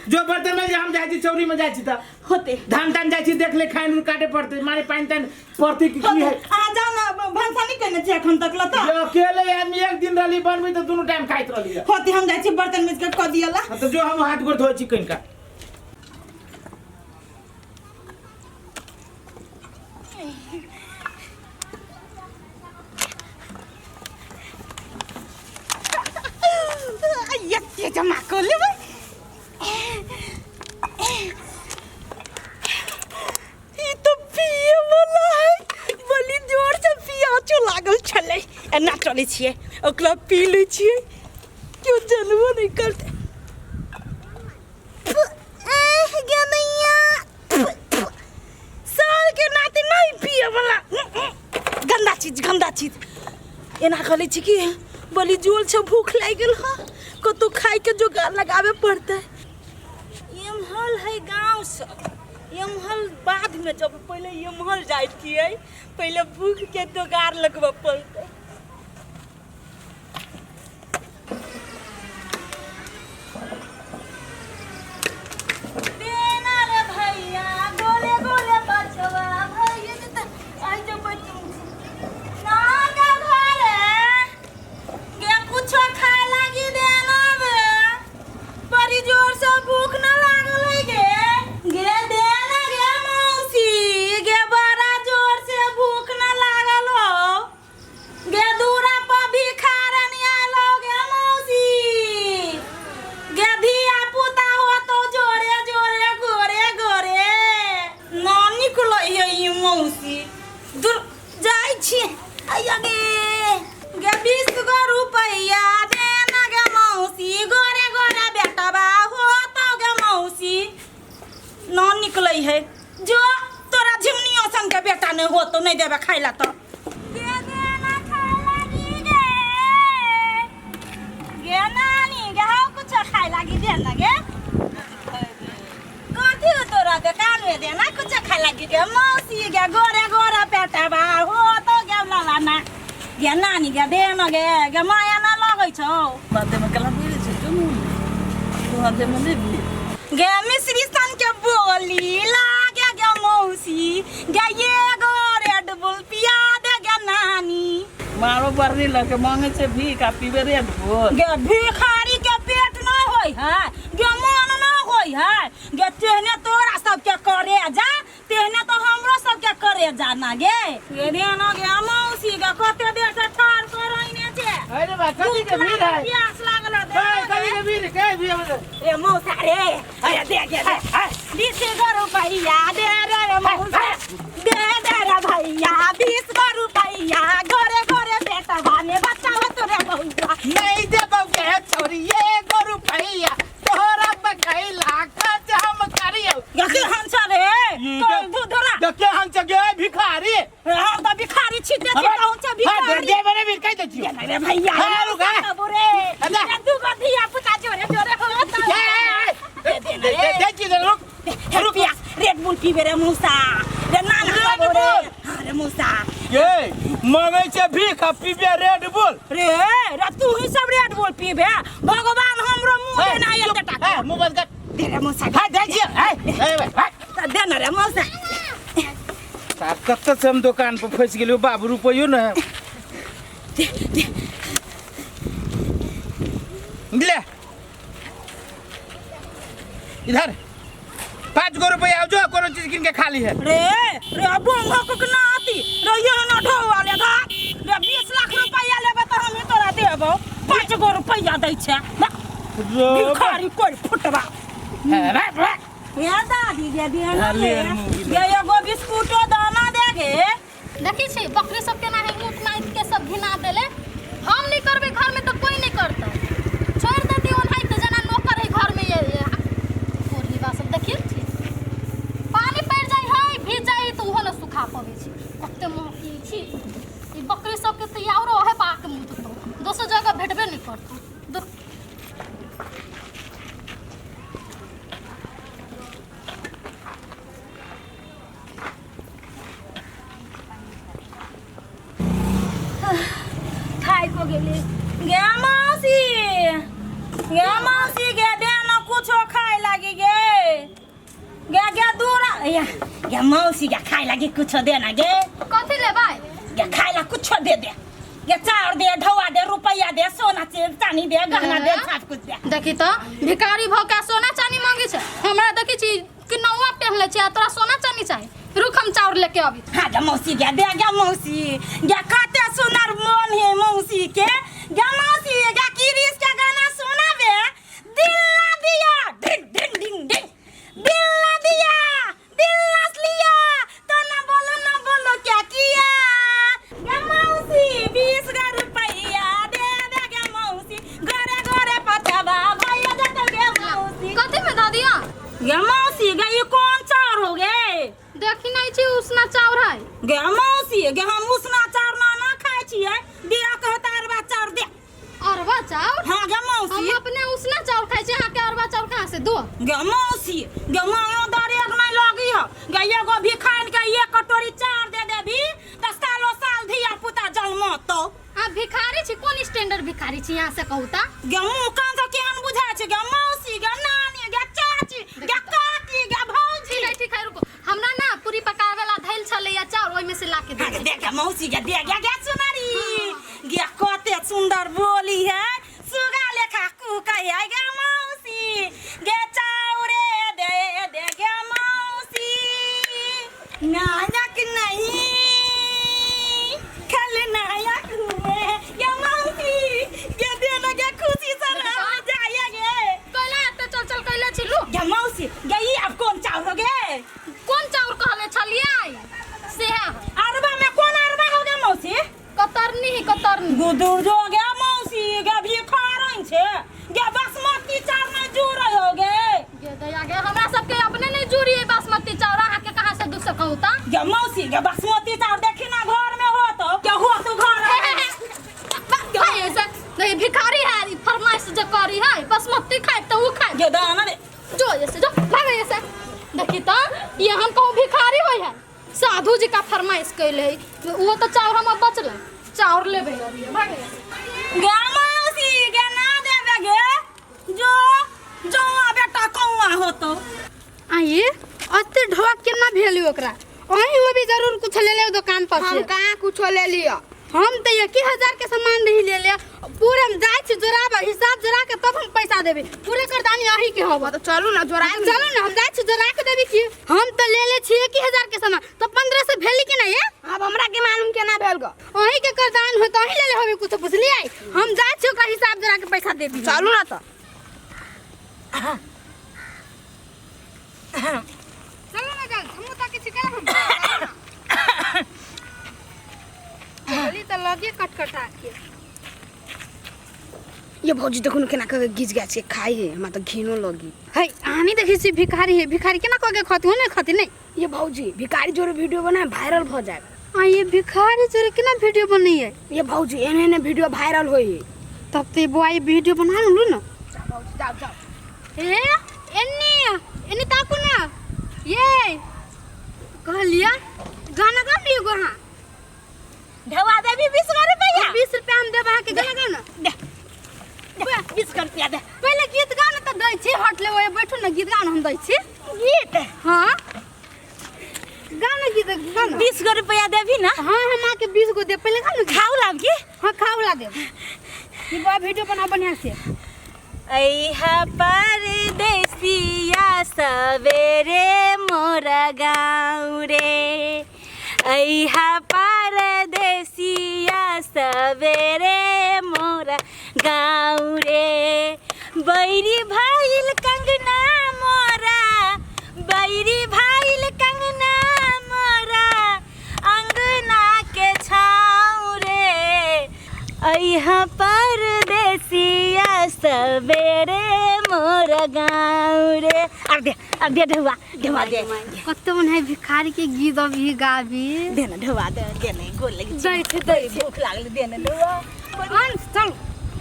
Speaker 5: जो बर्तन मज हम जाइ छी चौरी में जाइ छी तऽ
Speaker 1: होते
Speaker 5: धान तान जाइ छी देख ले खाइन काटे पड़तै मारे पानि तानि पड़तै कि की है।
Speaker 1: अहाँ जाउ ने, भनसा नहि केने छी एखन तक लता।
Speaker 5: जो अकेले आदमी एक दिन रहली बनबी तऽ दुनू टाइम खाइत रहली।
Speaker 1: होते हम जाइ छी बर्तन मजि के कऽ दियला।
Speaker 5: हाँ, तऽ जो हम हाथ गोर धोइ छी कनिका।
Speaker 1: एते जमा कऽ लेबै। ई तऽ पिए वाला है, बड़ी जोर से पियाचो लागल छलै। एना चलै छियै ओकरा पी लै छियै, केओ जानबो नहि करतै। साल के नाते नहीं पिए वाला गंदा चीज, गंदा चीज। एना कह छी कि बड़ी जोर से भूख लागि गेल हँ, कतौ खाय के जोगाड़ लगाबे पड़तै। एम्हर है गाँव सब, एम्हर बाद में जब पहिले एम्हर जाइ छियै, पहिले भूख के जोगाड़ लगबऽ पड़तै। देना रे भैया गोले गोले बचवा भैया जे त आई जो बचू ना का घरे गे कुछो खाए लागी देना बे, बड़ी जोर से भूख ना लागल है गे। गे देना गे मौसी गे, बड़ा जोर से भूख ना लागल हो गे। दूरा पर भिखारन आयल हो गे मौसी गे, धिया पुता हो तो जोरे जोरे गोरे गोरे ना निकलै है ई मौसी। दूर जाइ छी आइया गे गे 20 गो रुपैया देना गे मौसी, गोरे गोरे बेटबा हो तो गे मौसी ना निकलै है। जो तोरा झिमनियो संग के बेटा नहीं हो तो नहीं देबे खाइ ला तो। गे देना खाय लागी गे गे नानी गे, हाउ कुछ खाय लागी देना गे। कथी हो तोरा दुकान में देना कुछ खाय लागी गे मौसी गे, गोरे गोरे पेटबा हो तो गे लाला ना गे नानी गे देना गे गे, माया ना लगै छौ।
Speaker 6: बाते में कला बुझै छै चुनू तू हाथे में लेबही
Speaker 1: गे मिश्री सन के बोली लागे गे मौसी गे, ये गो रेड बुल पिया दे गे नानी।
Speaker 6: मारो बर्नी लके मांगे छै भीख आ पीबे रेड बुल।
Speaker 1: गे भिखारी के पेट नहीं होय है गे, मन न होय है गे, तेहने तोरा सबके करे जा तेहने तो हमरो सबके करे जा ना गे। गे देना गे मौसी गे, कते देर से ठार करैने छै।
Speaker 5: अरे बा कथी के भीड़ है?
Speaker 1: प्यास लागल है,
Speaker 5: ए, कथी के भीड़ है? के भीड़ है?
Speaker 1: ए मौसा रे, अरे दे गे दे 20 गो रुपैया दे रे मौसा, दे दे रे भैया 20 गो रुपैया, घरे घरे बेटा बाने बच्चा हो तोरे बउआ।
Speaker 5: नहीं देबौ गे छोरी एगो रुपैया, तोहरा बकैला खर्च हम करियौ।
Speaker 1: गे केहन छ रे? तो धुधरा।
Speaker 5: गे केहन छ गे भिखारी?
Speaker 1: हम तऽ भिखारी छी ते छी कहूँ छ भिखारी।
Speaker 5: दे बने भीड़ कहि दै छियौ।
Speaker 1: रे भैया,
Speaker 5: हाँ, रुक, हाँ।
Speaker 1: रे।
Speaker 5: अरे।
Speaker 1: दू गो धिया पुता जोरे जोरे हो त।
Speaker 5: ए,
Speaker 1: दे दे
Speaker 5: दे दे छी रुक
Speaker 1: रुक, प्यास रेड बुल पीबे रे मौसा रे नाना
Speaker 5: रेड
Speaker 1: रे।
Speaker 5: बुल?
Speaker 1: हाँ रे मौसा
Speaker 5: गे मांगै छै भीख आ पीबे रेड बुल।
Speaker 1: रे रे तू ही सब रेड बुल पीबे, भगवान हमरो मुंह देना एते टाका।
Speaker 5: मुंह बंद कर।
Speaker 1: दे रे मौसा।
Speaker 5: हां, दे छियौ। ए, ए,
Speaker 1: दे न रे मौसा।
Speaker 5: साहब कत्ते से हम दुकान पर फंस गेलियो बाबू रुपयो न है। ले इधर 5 गो रुपया आओ जो कोनो चीज किन के खाली है।
Speaker 1: रे रे बोंगो को ना आती रे ये ना ढोवा ले धा रे 20 लाख रुपया लेबे त हम तोरा देबो 5 गो रुपया दै छै भिखारी कोई फुटवा ये दादी गे देना रे ये एगो बिस्कुटो दाना दे गे।
Speaker 8: देखी छी बकरी सब केना है मुत माइत के सब घिना देले। हम नहीं करबे घर में तो कोई नहीं करता, छोड़ देती ओनाही तो जना नौकर है घर में। ये कोढ़ीबा सब देखी छी पानी पड़ जाय है भीज जाय तो उहो न सुखा पवे छी कते महकी छी ई बकरी सब के। तो औरो है बाक मुत तो दोसर जगह भेटबे नहीं करतो।
Speaker 1: थाकि गेली गे मौसी, गे मौसी गे दे ना कुछो खाए लागी गे गे गे दूर या गे मौसी गे खाए लागी कुछो दे ना गे।
Speaker 8: कथी लेबै
Speaker 1: गे खाए ला कुछो दे दे गे, चाउर दे ढौआ दे रुपया दे सोना चांदी दे गहना दे सब कुछ दे।
Speaker 8: देखी तो भिखारी भ के सोना चांदी मांगे छै। हमरा देखी छी कि नौआ पहनले छै तोरा सोना चांदी चाही। रुक हम चाउर लेके अभी।
Speaker 1: हाँ गे मौसी गे दे गे मौसी गे कते सुनर मन है मौसी के गे मौसी गे किरिस के गाना सुनाबे दिल ना दिया ढिंग ढिंग ढिंग ढिंग दिल ना दिया दिल ना लिया तो ना बोलो ना बोलो क्या किया गे मौसी 20 गो रुपया दे दे गे मौसी घरे घरे पचबा भैया जत गे मौसी।
Speaker 8: कथी में दादिया
Speaker 1: गे मौसी गे ई कौन चाउर हो गे?
Speaker 8: देखी नहीं छी उसना चाउर है
Speaker 1: गे मौसी गे हम उसना चाउर ना ना खाय छियै दिया कहता अरबा चाउर दे।
Speaker 8: अरबा चाउर?
Speaker 1: हां गे मौसी
Speaker 8: हम अपने उसना चाउर खाय छी, अहाँ के अरबा चाउर कहां से दो?
Speaker 1: गे मौसी गे मायो दरेक नहीं लगी ह गे एगो भिखाइन के एक कटोरी चाउर दे देबी त सालो साल धिया पुता जन्मतो।
Speaker 8: आ भिखारी छी कोन स्टैंडर्ड भिखारी छी यहाँ से कहू ता?
Speaker 1: गे मुंह कान से केहन बुझाय छै गे मौसी गे नानी गे चाची गे काकी गे भौजी।
Speaker 8: ठीक है ठीक है रुको हमरा ना पूरी पकावे ला धैल छले या चाउर ओइ में से ला के दे।
Speaker 1: देख मौसी गे दे गे गे सुनारी गे कते सुंदर बोली है सुगा लेखा कुकै है गे मौसी गे चाउरे दे दे गे मौसी नायक नहीं खलनायक हुए गे मौसी गे दे ना गे खुशी से रह जाए गे।
Speaker 8: कैला एते चल चल कैला छिलू
Speaker 1: गे मौसी गे ई अब कौन चाउर हो गे?
Speaker 8: कौन चाउर कहले छलियै से है
Speaker 1: अरबा में कौन अरबा हो गे मौसी?
Speaker 8: कतरनी ही कतरनी
Speaker 1: गुदुर जो गे मौसी गे भिखारन छे गे बासमती चाउर नहीं जुड़े हो गे।
Speaker 8: गे दया गे हमरा सबके अपने नहीं जुड़ी है बासमती चाउर, अहाँ के कहां से दुख से कहू ता?
Speaker 1: गे मौसी गे बासमती चाउर देखी ना घर में हो तो के हो तो घर
Speaker 8: भाई ऐसे नहीं भिखारी है ई फरमाइश जे करी है बासमती खाए तो उ खाए
Speaker 1: गे दाना रे
Speaker 8: जो ऐसे जो भागे ऐसे। देखी तो ये हम कहूँ भिखारी होय है साधु जी का फरमाइश कैले है वो तो चाउर हम बचल चाउर लेबे अभी भागे
Speaker 1: गे मौसी गे ना देबे गे जो जो बेटा कौआ होतो।
Speaker 3: आइए अते ढोक केना भेल ओकरा? अहीं वो भी जरूर कुछ ले ले दुकान पर से।
Speaker 2: हम कहाँ कुछ ले लिया?
Speaker 3: हम तो 1000 के सामान नहीं ले लिया पूरे हम जाय छी जोराब हिसाब जोरा के तब हम पैसा देबे पूरे करदानी अही के हब।
Speaker 2: तो चलू ना जोरा
Speaker 3: चलू ना हम जाय छी जोरा के देबे की हम तो ले ले छी 1000 के सामान तो 15 से भेली के नहीं है?
Speaker 2: अब हमरा के मालूम केना भेल ग?
Speaker 3: अही के करदान हो तो अही ले ले होबे कुछ बुझलियै? हम जाय छी ओकरा हिसाब जोरा के पैसा देबी।
Speaker 2: चलू ना तो
Speaker 3: चलू ना चल हम ताके छी केना हम बोली तो लगे कटकटा के।
Speaker 2: ये भौजी देखो न केना के गिज गया छै खाई है हमरा तो घिनो लगी
Speaker 3: है। अहाँ नहीं देखै छी भिखारी है भिखारी केना कह के खती हो नहीं खती नहीं।
Speaker 2: ये भौजी भिखारी जोरे वीडियो बनाए वायरल भ जाए।
Speaker 3: आ ये भिखारी जोरे केना वीडियो बनै है?
Speaker 2: ये भौजी एने एने वीडियो वायरल होई है
Speaker 3: तब तो बुआ ये वीडियो बना लू ना।
Speaker 2: भौजी जाओ जाओ
Speaker 3: ए एन्नी एन्नी ताकू ना ये कहलिया गाना गा लियो गो। हां
Speaker 1: ढवा देबी 20 रुपया
Speaker 3: 20 रुपया हम देब अहाँ के गाना गाउ ना
Speaker 1: दे 20 रुपया दे
Speaker 3: पहले गीत गाउ ना त दै छी हट ले ओए बैठू ना गीत गाउ ना हम दै छी
Speaker 1: गीत।
Speaker 3: हां गा ना गीत गा ना।
Speaker 1: 20 गो रुपया देबी ना?
Speaker 3: हाँ हम आके 20 गो दे, पहले गा ना।
Speaker 1: खाऊ लाब की?
Speaker 3: हाँ खाऊ ला दे। ये बा वीडियो बनाओ बढ़िया से।
Speaker 1: अइहा परदेसिया सवेरे मोरा गाँव रे, अइहा परदेसिया सवेरे मोरा गाँव रे, बैरी भइल कंगना मोरा, बैरी भइल कंगना मोरा अंगना के छाँव रे, अइहा परदेसिया सवेरे मोरा गाँव रे। अब दे, अब दे ढुआ, ढुआ दे।
Speaker 3: कत्तो मन है भिखारी के गीत अभी गाबी।
Speaker 1: दे ना ढुआ दे, दे ना गोल लगी
Speaker 3: दै छै, दै छै।
Speaker 1: भूख लागल, दे ना ढुआ।
Speaker 3: अंश चल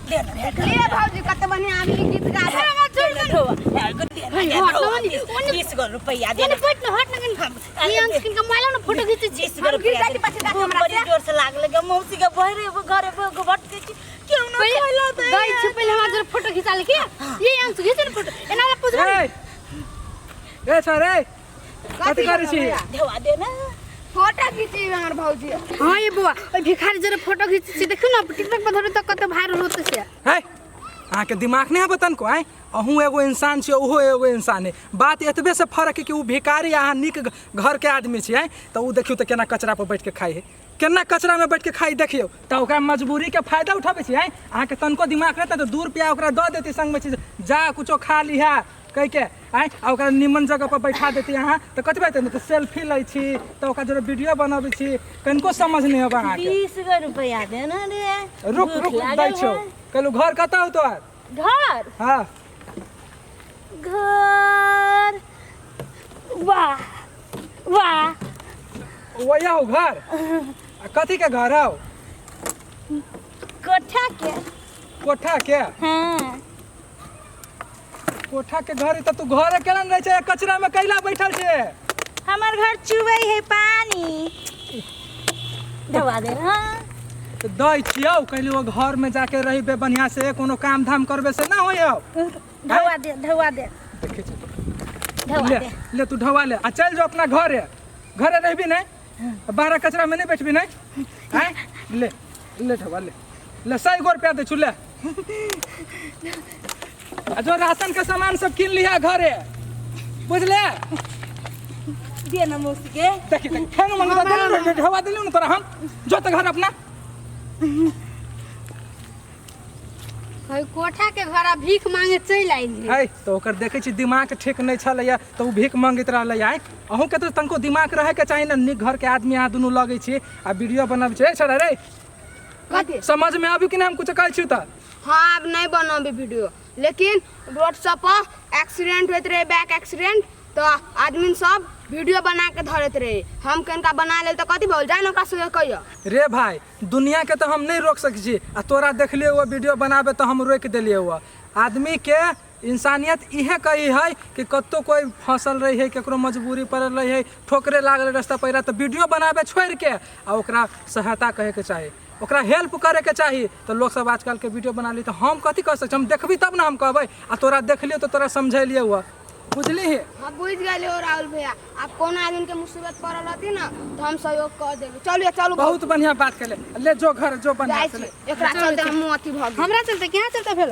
Speaker 1: दे ना, दे ना।
Speaker 2: ले भौजी कते बढ़िया आदमी गीत गाबे।
Speaker 1: दे ना ढुआ, दे ना, दे ना। 20 गो रुपया दे
Speaker 3: ना। बैठ ना, हट ना कन। ई अंश किन का मोबाइल में फोटो खींचे छी।
Speaker 1: 20 गो रुपया दे। भूख बड़ी जोर से लागल गे, मौसी के बहरे घरे भटके छी। क्यों ना खइला दे।
Speaker 3: दै छै पहिले हमरा जरा फोटो खिचा ले के। ये अंश खींचे ना फोटो। एना वाला पूछबो।
Speaker 7: ए छोरे, कथि करै छी?
Speaker 1: ढुआ दे ना।
Speaker 2: फोटो खींची हमर भौजी।
Speaker 3: हां ये बुआ, ओइ भिखारी जरा फोटो खींचे छी, देखियौ ना टिकटॉक पर धरे त कते वायरल होते से।
Speaker 7: है अहाँके दिमाग नहि आबत तनको? आँय, अहूँ एगो इंसान छी, ओहो एगो इंसान है। बात एतबे से फर्क है कि ओ भिखारी अहाँ नीक घर के आदमी छी। आँय, तऽ ओ देखियौ तऽ केना कचरा पर बैठ के खाइ है, केना कचरा में बैठ के खाइ देखियौ। तऽ ओकरा मजबूरी के फायदा उठाबै छी। आँय, अहाँके तनको दिमाग रहतै तऽ 2 रुपया ओकरा दऽ देती संगमे छी, जा कुछो खा लिहा कहि के। आँय, आ ओकरा निमन जगह पर बैठा देती अहाँ तऽ कथी हेतै? तऽ सेल्फी लै छी, तऽ ओकरा जरे वीडियो बनबै छी। कनिको समझ नहि अबै अहाँके।
Speaker 1: 20 गो रुपया दे ना रे।
Speaker 7: रुक रुक दै छियौ। कहलू घर कतऽ हौ तोहर?
Speaker 1: घर?
Speaker 7: हाँ
Speaker 1: घर वाह वाह,
Speaker 7: वही हौ घर? आ कथी के घर हौ?
Speaker 1: कोठा के।
Speaker 7: कोठा के?
Speaker 1: हाँ
Speaker 7: कोठा के घर। तऽ तू घर केना रहै छै? कचरा में कैला बैठल छै?
Speaker 1: हमर घर चुबै है पानी। दबा दे। हाँ
Speaker 7: तऽ दै छियौ। कहली ओ घर में जाके रहिबे बढ़िया से, कोनो काम धाम करबे से ना होय हौ।
Speaker 1: ढुआ दे, ढुआ दे,
Speaker 7: देखै छी।
Speaker 1: ढुआ
Speaker 7: ले
Speaker 1: दे।
Speaker 7: ले तू ढवा ले आ चल जो अपना घरे। घरे रहबी नहीं, बाहर कचरा में नहीं बैठबी नहीं। आँय, ले ले ढवा ले, ले 100 गो रुपया दे छु ले। आ जो राशन के सामान सब किन लिहा घरे, बुझले?
Speaker 1: दे ना मौसी के।
Speaker 7: देखी देखी फेन मंगता देलू, ढवा देलू ना तोरा हम। जो तो घर अपना।
Speaker 3: ओइ कोठा के घर आ भीख मांगे चलि आइल।
Speaker 7: है तो ओकर देखै छी दिमाग ठीक नहि छलैया तऽ ओ भीख मंगैत रहलै। आइ अहूँके तऽ तनको दिमाग रहैके चाही ने। नीक घर के आदमी अहाँ दुनू लगै छी आ वीडियो बनाबै छी। ए छोरा रे,
Speaker 2: कथी
Speaker 7: समझ में आबी कि नहि हम कुछ कहै छी तऽ?
Speaker 2: हाँ अब नहीं बनाबी वीडियो, लेकिन रोड सब पर एक्सीडेंट होइत रहे, बैक एक्सीडेंट, तो आदमी सब वीडियो बना के धरत रहे। हम कनका बना लेल तऽ कथी भऽ जाय ने ओकरा संगे कहियो।
Speaker 7: रे भाई, दुनिया के तऽ हम नहीं रोक सकै छी, आ तोरा देखलियै वो वीडियो बनाबे तऽ हम रोकि देलियै। वो आदमी के इंसानियत इहे कही है कि कतौ कोई फंसल रही है, केकरो मजबूरी पड़ल रही है, ठोकरे लागल रास्ता पैरा, तऽ वीडियो बनाबे छोड़ि के आ ओकरा सहायता कहै के चाही, ओकरा हेल्प करे के चाही। तऽ लोक सब आजकल के वीडियो बना ली तऽ हम कथी कह सकै छी? हम देखबी तब ना हम कहबै। आ तोरा देखलियै तऽ तोरा समझेलियै हुआ, बुझलिही?
Speaker 2: हाँ बुझ गेलियै राहुल भैया। आब कोनो आदमी के मुसीबत पड़ल रहती ना तो हम सहयोग कर देबै। चलू चलू।
Speaker 7: बहुत बढ़िया बात केले। ले जो घर जो बढ़िया
Speaker 2: जाइ
Speaker 7: से
Speaker 2: छी।
Speaker 7: ले।
Speaker 2: एकरा चलते हम अथी भऽ गेल।
Speaker 3: हमरा चलते क्या चलते भेल?